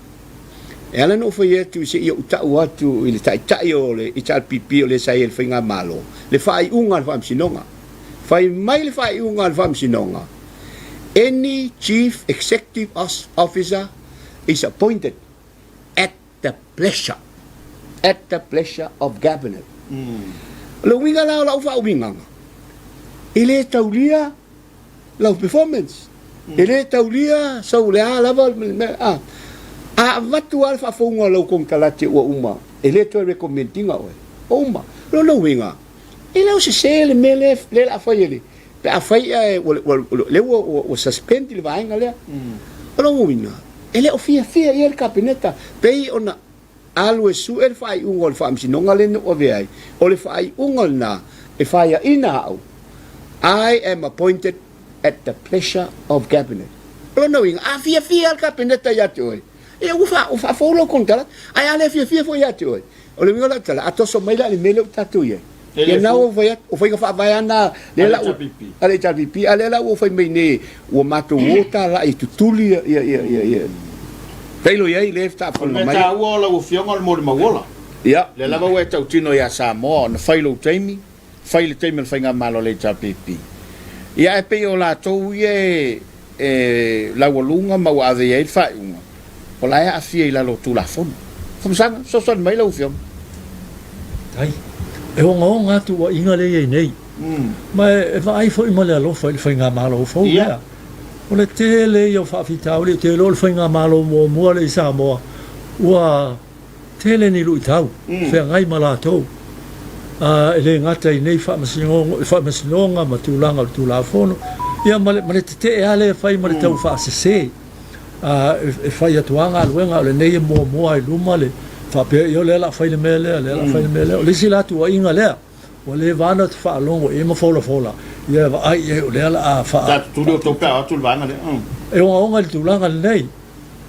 e ala ona ou fai atu seia ou tau atu i le taitai o le HRPP o lea sa i ai i le faigamalo, le faaiuga a le faamasinoga. Fai mai le faaiuga a le faamasinoga, any chief executive officer is appointed at the pleasure, at the pleasure of Cabinet. O le uiga la o lau faauigaga, e le taulia lau performance, e le taulia sau le a lava le mea, a, a avatu lava le faafouga o lau konekarate ua uma, e le toe recommend ina oe, ua uma. O lona uiga, e le o sese le mea lea o le a fai e le, pe a fai ae lea ua suspend le vaega lea. O lona uiga, E le o fiafia i ai le Kapeneta, pei ona alu e sue le faaiuga o le Faamasinoga lea na ou avea ai. O le faaiuga lena e faiaina au, I am appointed at the pleasure of Cabinet. O lona uiga, a fiafia le Kapeneta ia te oe, ia ua faafou lau konekarate, ae a le fiafia foi ia te oe, O le uiga o lau tala, a toso mai la i le mea lea ua tatou i ai, ia lena ua ou fai atu, o faiga faavae lava na lea la ua, a le HRPP, a lea la ua ou fai mai nei, ua matou o talai e tutuli ia, ia, ia, ia, ia. Tailo i ai lea e faafofoga mai. O le mea taua o lau Afioga o le molimau ola. Ia. Lea lava ua e tautino ia Samoa ona fai lou taimi. fai i le taimi o le Faigamalo a le HRPP. Ia ae pei o latou ia e e laualuga ma ua ave i ai le faaiuga, o la e aafia i lalo o Tulafono. Faamasanga, fesoasoani mai lau Afioga. Ai, e ogaoga atu uaina lea e i ai nei. Ma e vaai foi ma le alofa i le Faigamalo fou lea. O le tele ia o faafitauli, ou te iloa o le Faigamalo muamua lea i Samoa ua tele ni luitau feagai ma latou, a e le gata i nei faamasinoga ma tulaga o le Tulafono, ia ma le, ma le tetee lava lea e fai ma le taufaasese. A e fai atu lava galuega, o lenei e muamua i luma le faapea, ia o lea o le a fai le mea lea, o lea o le a fai le mea lea. O le isi la tuuaiga lea, Ua leva lava ona faalogo i ai ma folafola, ia e vaai i ai o lea o le a faa... Ta tutuli outou pe a o atu le vaega lea. E ogaoga i le tulaga lenei,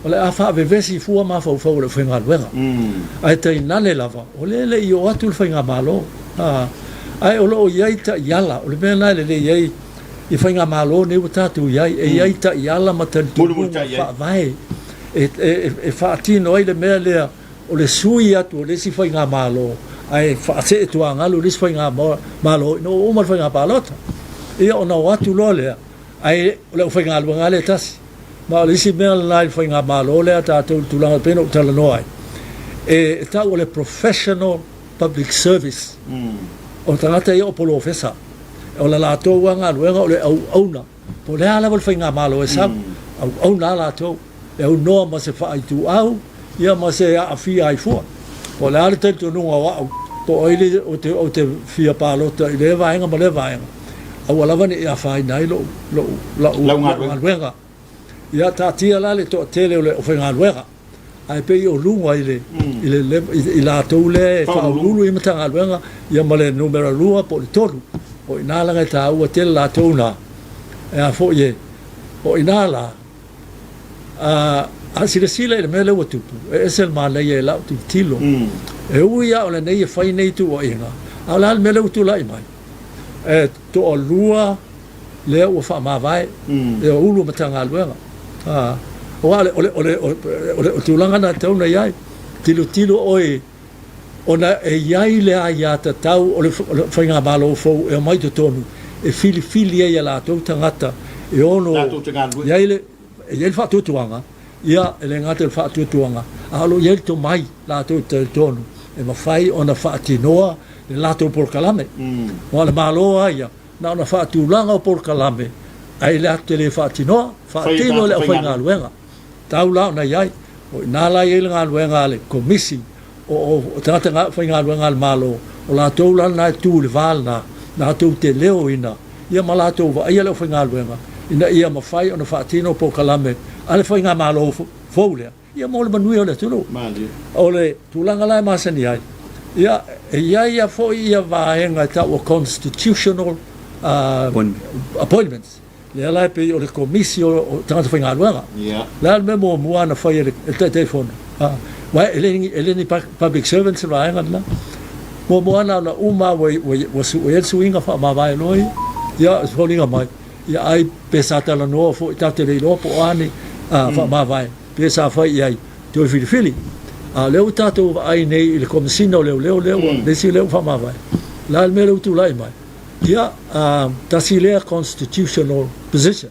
o le a faavevesi fua mafaufau o le aufaigaluega. Ae tainane lava, o lea e le i oo atu le Faigamalo. Ae o lo o i ai taiala, o le mea lena e lelei ai i Faigamalo nei ua tatou i ai, e i ai taiala ma talitonuga faavae e faatino ai le mea lea, o le sui atu o le isi faigamalo ae faasee tuagalu le isi faigamalo ina ua uma le faiga palota. Ia ona o atu loa lea, ae o le aufaigaluega lava lea e tasi. Ma o le isi mea lena i le faigamalo lea a tatou i le tulaga e pei ona ou talanoa ai, e tau o le professional public service. O tagata ia o polofesa. O le latou lava galuega o le auauna. Po o le a lava le faigamalo e sau, auauna lava latou. E aunoa ma se faaituau ia ma se aafia ai fua. Po o le a le talitonuga o au, po o ai le ou te fia palota i lea vaega ma lea vaega, aua lava ne i afaina ai lou, lou, lau, lau galuega. Ia taatia la le toatele o le aufaigaluega, ae pei o luga i le, i le, i latou lea e faauluulu i Matagaluega, ia ma le numera 2 po o le 3. O i ina leaga e taua tele latou na, e a foi e, o i ina la, A, a silasila i le mea lea ua tupu, e ese le manaia i lau tilotilo. E ui lava o lenei e fai nei tuuaiga, a o le a le mea lea ua tulai mai? E toalua lea ua faamavae, e o Ulu o Matagaluega. A, aua o le, o le, o le, o le, o le tulaga lena e tatau ona i ai. Tilotilo oe ona e i ai le aiatatau o le Faigamalo fou e omai i totonu e filifili ai e latou tagata e ono i ai le, e i ai le faatuatuaga, ia, e le gata i le faatuatuaga, a o lo o i ai le tomai latou te talitonu e mafai ona faatinoa le latou polokalame. Aua o le Malo lava ia, na ona faatulaga o polokalame, ae latou te le faatinoa, faatino e le aufaigaluega. Tau la ona i ai. O i ina la e i ai le galuega a le Komisi o tagata faigaluega a le Malo, o latou la lena e tu i le va lena, latou te leoina ia ma latou vaaia le aufaigaluega ina ia mafai ona faatino polokalame a le Faigamalo fou lea, ia mo le manuia o le atunuu. O le tulaga la e masani ai, ia e i ai lava foi ia vaega e tau o constitutional appointments, Lea la e pei o le Komisi o Tagata Faigaluega. O le a le mea muamua na fai e le Taitaifono? Aua e le ni public servants le vaega lena. Muamua na ona uma lava ua sue ai le suiga faamavae loa ia. Ia, e foliga mai, ia ai pe sa talanoa foi, tatou te le iloa po o a ni faamavae, pe sa fai i ai toe filifili. A o lea ua tatou vaai nei i le Komesina o Leoleo lea ua, le isi lea ua faamavae. O le a le mea lea ua tulai mai? Ia, tasi lea constitutional position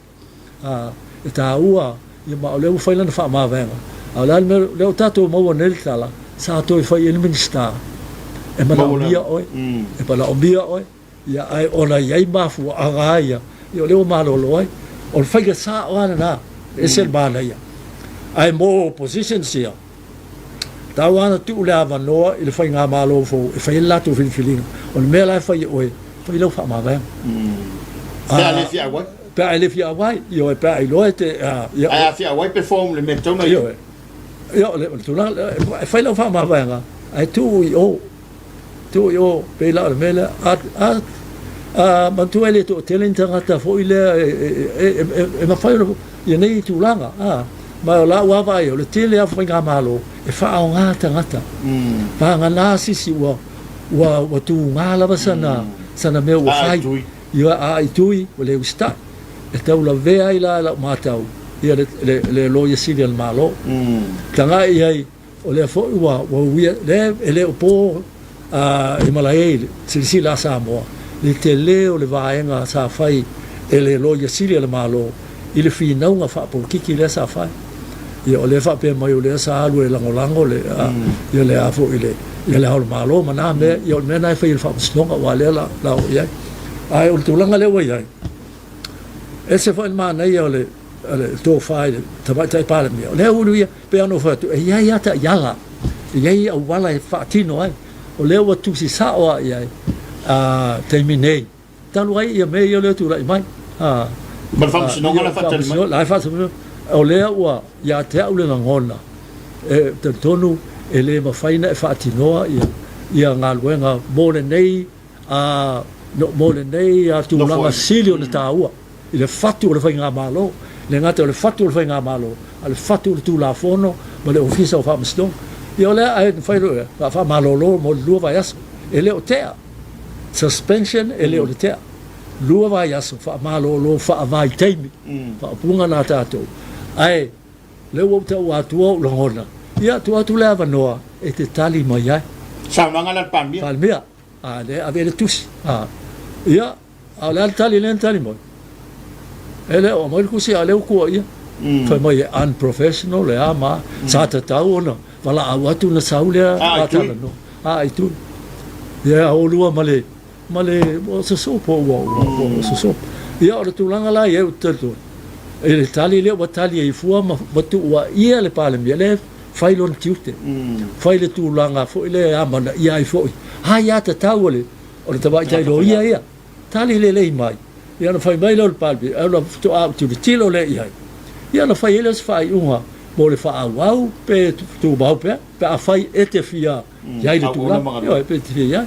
e taua, ia ma o lea ua fai lana faamavaega. A o le a le mea, lea ua tatou maua nei le tala, sa toe fai i ai le Minisita, e manaomia oe, e manaomia oe, ia ae ona e i ai mafuaaga lava ia, ia o lea ua malolo ai. O le faiga sao lava lena, e ese le manaia. Ae mo positions ia, Tau lava ona tuu le avanoa i le faigamalo fou e fai ai le latou filifiliga. O le mea la e fai e oe, fai lau faamavaega. Pe a le fia auai. Pe a e le fia auai, ioe, pe a iloa e te... Ia, Ae a fia auai pe form le mea e tatau ona i ai. Ioe. Ia, o le tulaga, e fai lau faamavaega, ae tuu i o. Tuu i o, pei la o le mea lea. A, a, a manatua e le toatele ni tagata foi lea e mafai ona ia nei tulaga. A, ma o lau lava vaai, o le tele lava o faigamalo e faaaoga tagata. Vagana sisi ua, ua, ua tuga lava sana, sana mea ua fai. Ia, a i tui, ua le usitai. E taulavea ai la e lau matau ia le, le, le Loia Sili a le Malo. Tagai i ai O lea foi ua uia, lea e le o po i malae i le silasila a Samoa le tele o le vaega sa fai e le Loia Sili a le Malo i le finauga faapolokiki lea sa fai. Ia o lea faapea mai o lea sa alu e lagolago le ia le a foi le ia le Ao o le Malo ma na mea, ia o le mea na e fai e le Faamasinoga aua lea la la oo i ai. Ae o le tulaga lea ua i ai, ese foi le manaia o le o le tofa i le Tamaitai Palemia, o lea ua ia, pei ona ou fai atu, e i ai lava taiala, e i ai auala e faatino ai. O lea ua tusi sao lava i ai a taimi nei, talu ai ia mea ia o lea e tulai mai. A, Ma le Faamasinoga la e faatali mai. La e faatali mai. O lea ua ia te au le lagona, e talitonu e le mafai ona e faatinoa ia, ia galuega mo lenei a, no, mo lenei tulaga sili ona taua i le fatu o le Faigamalo, e le gata o le fatu o le Faigamalo, a o le fatu o le Tulafono ma le Ofisa o Faamasinoga. Ia o lea ae na fai loa, a faamalolo mo le lua vaiaso. E le o tea. Suspension e le o le tea. Lua vaiaso faamalolo faavaitaimi, faaupuga na a tatou. Ae lea ua ou taua atua ou lagona, ia tuu atu le avanoa e te tali mai ai. Saunoaga la a le Palemia. Palemia, a lea ave le tusi. A, ia, a o le a le tali lea na tali mai? E le o aumai le tusi a o lea ua tuuaia. Fai mai e unprofessional e a ma a. Sa tatau ona valaau atu ona sau lea talanoa. A i tui. Ia oulua ma le ma le sosopo ua ua sosopo. Ia o le tulaga la ia ou te talitonu i le tali lea ua tali ai fua ma ma tuuaia le Palemia lea fai lona tiute. Fai le tulaga foi lea e amanaia ai foi aia tatau a le o le tamaitai loia ia. Tali lelei mai. Ia ona fai mai lea o le Palemia, ae ona faatoa ou tilotilo lea i ai. Ia ona fai ai lea o se faaiuga mo le faaauau pe tumau pea, pe afai e te fia i ai i le tulaga. Ioe, pe te fia i ai.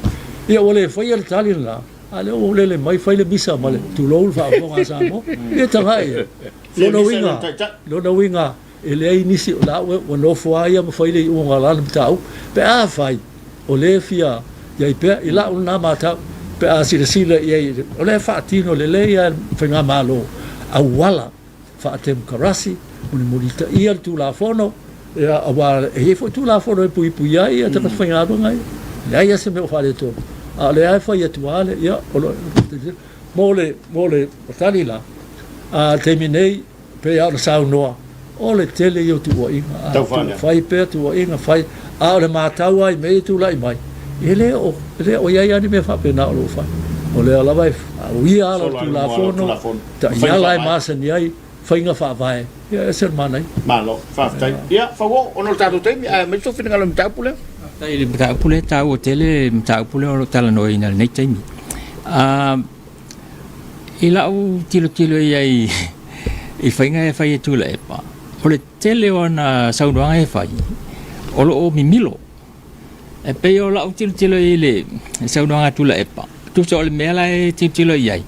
Ia ua le faia le tali lena, a o lea ua ou lele mai fai le misa ma le tulou le faafofoga a Samoa. Ia tagai i ai. Lona uiga, lona uiga, E leai nisi o la ua nofo lava ia ma fai le iuga o lana mataupu. Pe afai o lea e fia i ai pea, i lau lena matau, pe a silasila i ai, o lea e faatino lelei lava e le Faigamalo auala faatemokarasi, mulimulitaia le Tulafono, ia, aua e i ai foi Tulafono e puipuia ai tagata faigaluega ia. E leai lava se mea o faaletonu, a o lea lava e fai atu lava le, ia, o lo, mo le, mo le tali la, a le taimi nei, Pei lava ona saunoa, o le tele ia o tuuaiga, a fai pea tuuaiga, fai, a o le matau lava i mea ia e tulai mai, e le o, e le o i ai lava ni mea faapena o lo o fai. O lea lava e uia ala o le Tulafono, taiala e masani ai faiga faavae, ia e ese le manaia. Malo, faafetai. Ia, Fauo, ona o le tatou taimi, ae aumai sou finagalo i le mataupu lea. Faafetai i le mataupu lea, e taua tele le mataupu lea o lo o talanoaina i lenei taimi. I lau tilotilo i ai i faiga e fai e Tuilaepa, o le tele o ana saunoaga e fai, o lo o mimilo. E pei o lau tilotilo i le saunoaga a Tuilaepa, tusa o le mea la e tilotilo i ai,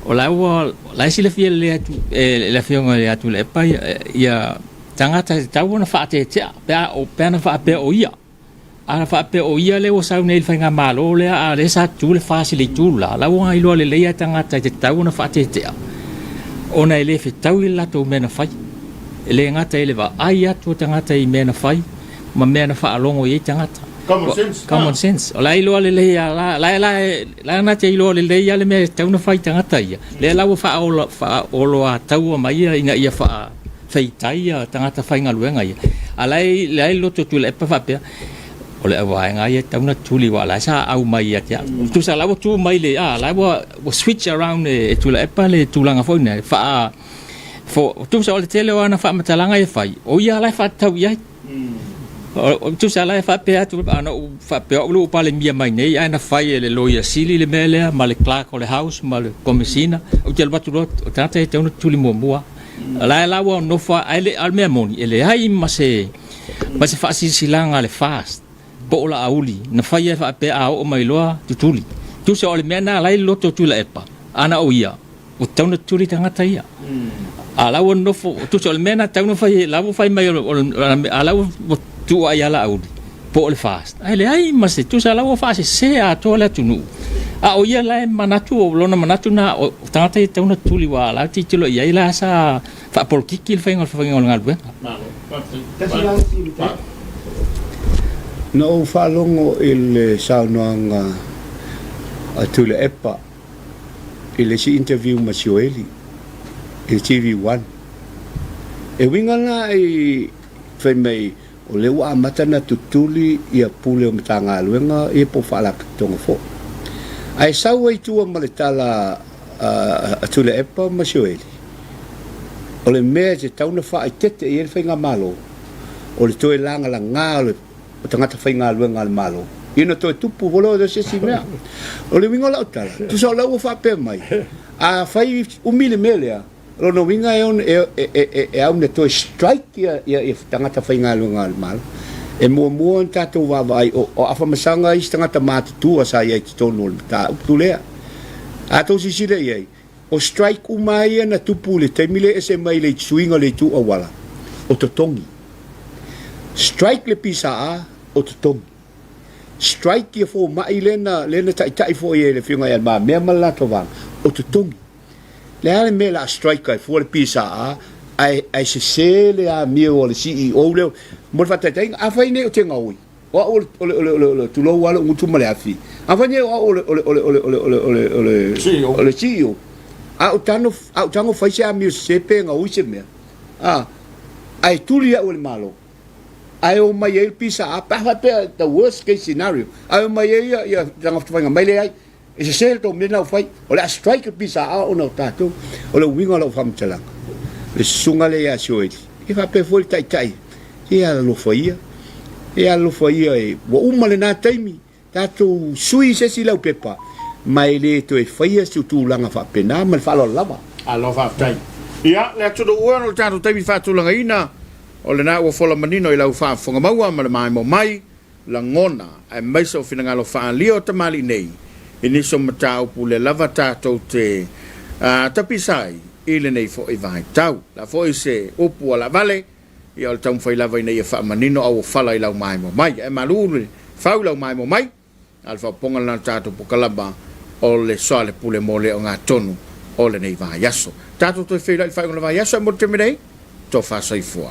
o la ua la e silafia lelei atu e le afioga ia Tuilaepa ia tagata e tatau ona faatetea pe a pe ana faapea o ia. A faapea o ia lea ua sau nei i le faigamalo lea, a o lea sa tu le FAST i le itu le la, la ua iloa lelei lava e tagata e tatau ona faatetea, ona e le fetaui le latou mea na fai. E le gata i le vaai atu o tagata i mea na fai ma mea na faalogo i ai tagata. Common sense. Common sense. O la e iloa lelei lava, la, la, la, la na te iloa lelei lava le mea e tatau ona fai i tagata ia. Lea la ua faaola, faaoloataua mai ia ina ia faa feitai ia tagata faigaluega ia, a la e la e loto Tuilaepa faapea, o le auvaega ia e tatau ona tuli aua o la e sa au mai ia te au. Tusa la ua tu mai le, a la ua ua switch around e Tuilaepa le tulaga foi lea, faa fo, tusa o le tele o ana faamatalaga e fai, o ia la e faatatau i ai. O, tusa la e faapea atu, ana ou faapea o au lea ua Palemia mai nei, ae na fai e le Loia Sili le mea lea, ma le Clerk o le House, ma le Komesina, ou te alu atu loa, o tagata ia e tatau ona tuli muamua. O la e la ua nofo a, ae le, a o le mea moni, e leai ma se, ma se faasilasilaga a le FAST po o Laauli na faia e faapea a oo mai loa tutuli. Tusa o le mea lena la e i le loto o Tuilaepa, ana o ia, ua tatau ona tutuli tagata ia. A o la ua nofo, tusa o le mea lena e tatau ona fai, la ua fai mai, a la ua tuuai ia Laauli po o le FAST, ae leai ma se, tusa la ua faasese atoa le atunuu. A o ia la e manatu, o lona manatu lena, o tagata ia e tatau ona tuli, aua o la e tilotilo i ai la sa faapolokiki le faiga o le galuega. Malo, faafetai. Na ou faalogo i le saunoaga a Tuilaepa i le isi interview ma Sioeli i le TV One. E uiga la i fai mai o lea ua amata ona tutuli ia pule o Matagaluega ia po o Faalapotopotoga foi. Ae sau ai i tua ma le tala a Tuilaepa ma Sioeli, o le mea e tatau ona faaeteete i ai le Faigamalo, o le toe lagalaga o le o tagata faigaluega a le Malo, ina toe tupu foi lea o se isi mea. O le uiga o lau tala, tusa o lea ua faapea mai, afai umi le mea lea, o lona uiga e, e, e, e, e au ina toe strike ia, ia, ia tagata faigaluega a le Malo. E muamua ona tatou vaavaai o, o Afamasaga isi tagata matutua sa i ai i totonu o le mataupu lea. A tou silasila i ai, o strike uma ia na tupu i le taimi lea e ese mai le suiga o le itu auala, o totogi. Strike le PSA o totogi. Strike ia fomai lea na, lea na taitai foi e le Afioga ia Le Mamea ma le latou vaega, o totogi. Le a le mea o le a strike ai fua le PSA ae, ae sese le amio a le CEO lea. Mo le faataitaiga, afai nei ou te gaoi, o au o le, o le, o le, o le, o le tulou lava lou gutu ma le afi, afai nei o au o le, o le, o le, o le, o le, o le, o le, o le CEO, o le CEO, a ou tago, a ou tago fai se amio sese pe gaoi se mea, a, ae tuli au e le Malo, ae o mai ai le PSA, pe a faapea the worst case scenario, ae o mai ai ia, ia tagata faiga mai leai, e sese le tou mea lena ua fai, o le a strike le PSA ona o tatou. O le uiga o lau faamatalaga, le susuga lea ia Sioeli, e faapea foi le taitai, se alolofa ia, e alolofa ia, e, ua uma lena taimi, Tatou sui se isi laupepa ma e le toe faia se tulaga faapena ma le faaaloalo lava. Alo faafetai. Ia, le atunuu e ona o le tatou taimi faatulagaina, o lena ua fola manino i lau faafofoga maua ma le maimoa mai, lagona, aemaise o finagalo faaalia o tamalii nei i nisi o mataupu lea lava tatou te tapisa ai i lenei foi vaitau. O le a foi se upu a laavale, Ia o le taumafai lava ina ia faamanino auofala i lau maimoa mai. Ae malu le fau i lau maimoa mai, a o le faaopoopoga lena o le tatou pokalama o le soalepule mo le ogatotonu o lenei vaiaso. Tatou toe feiloai i le faaiuga o le vaiaso, ae mo le taimi nei, tofa soifua.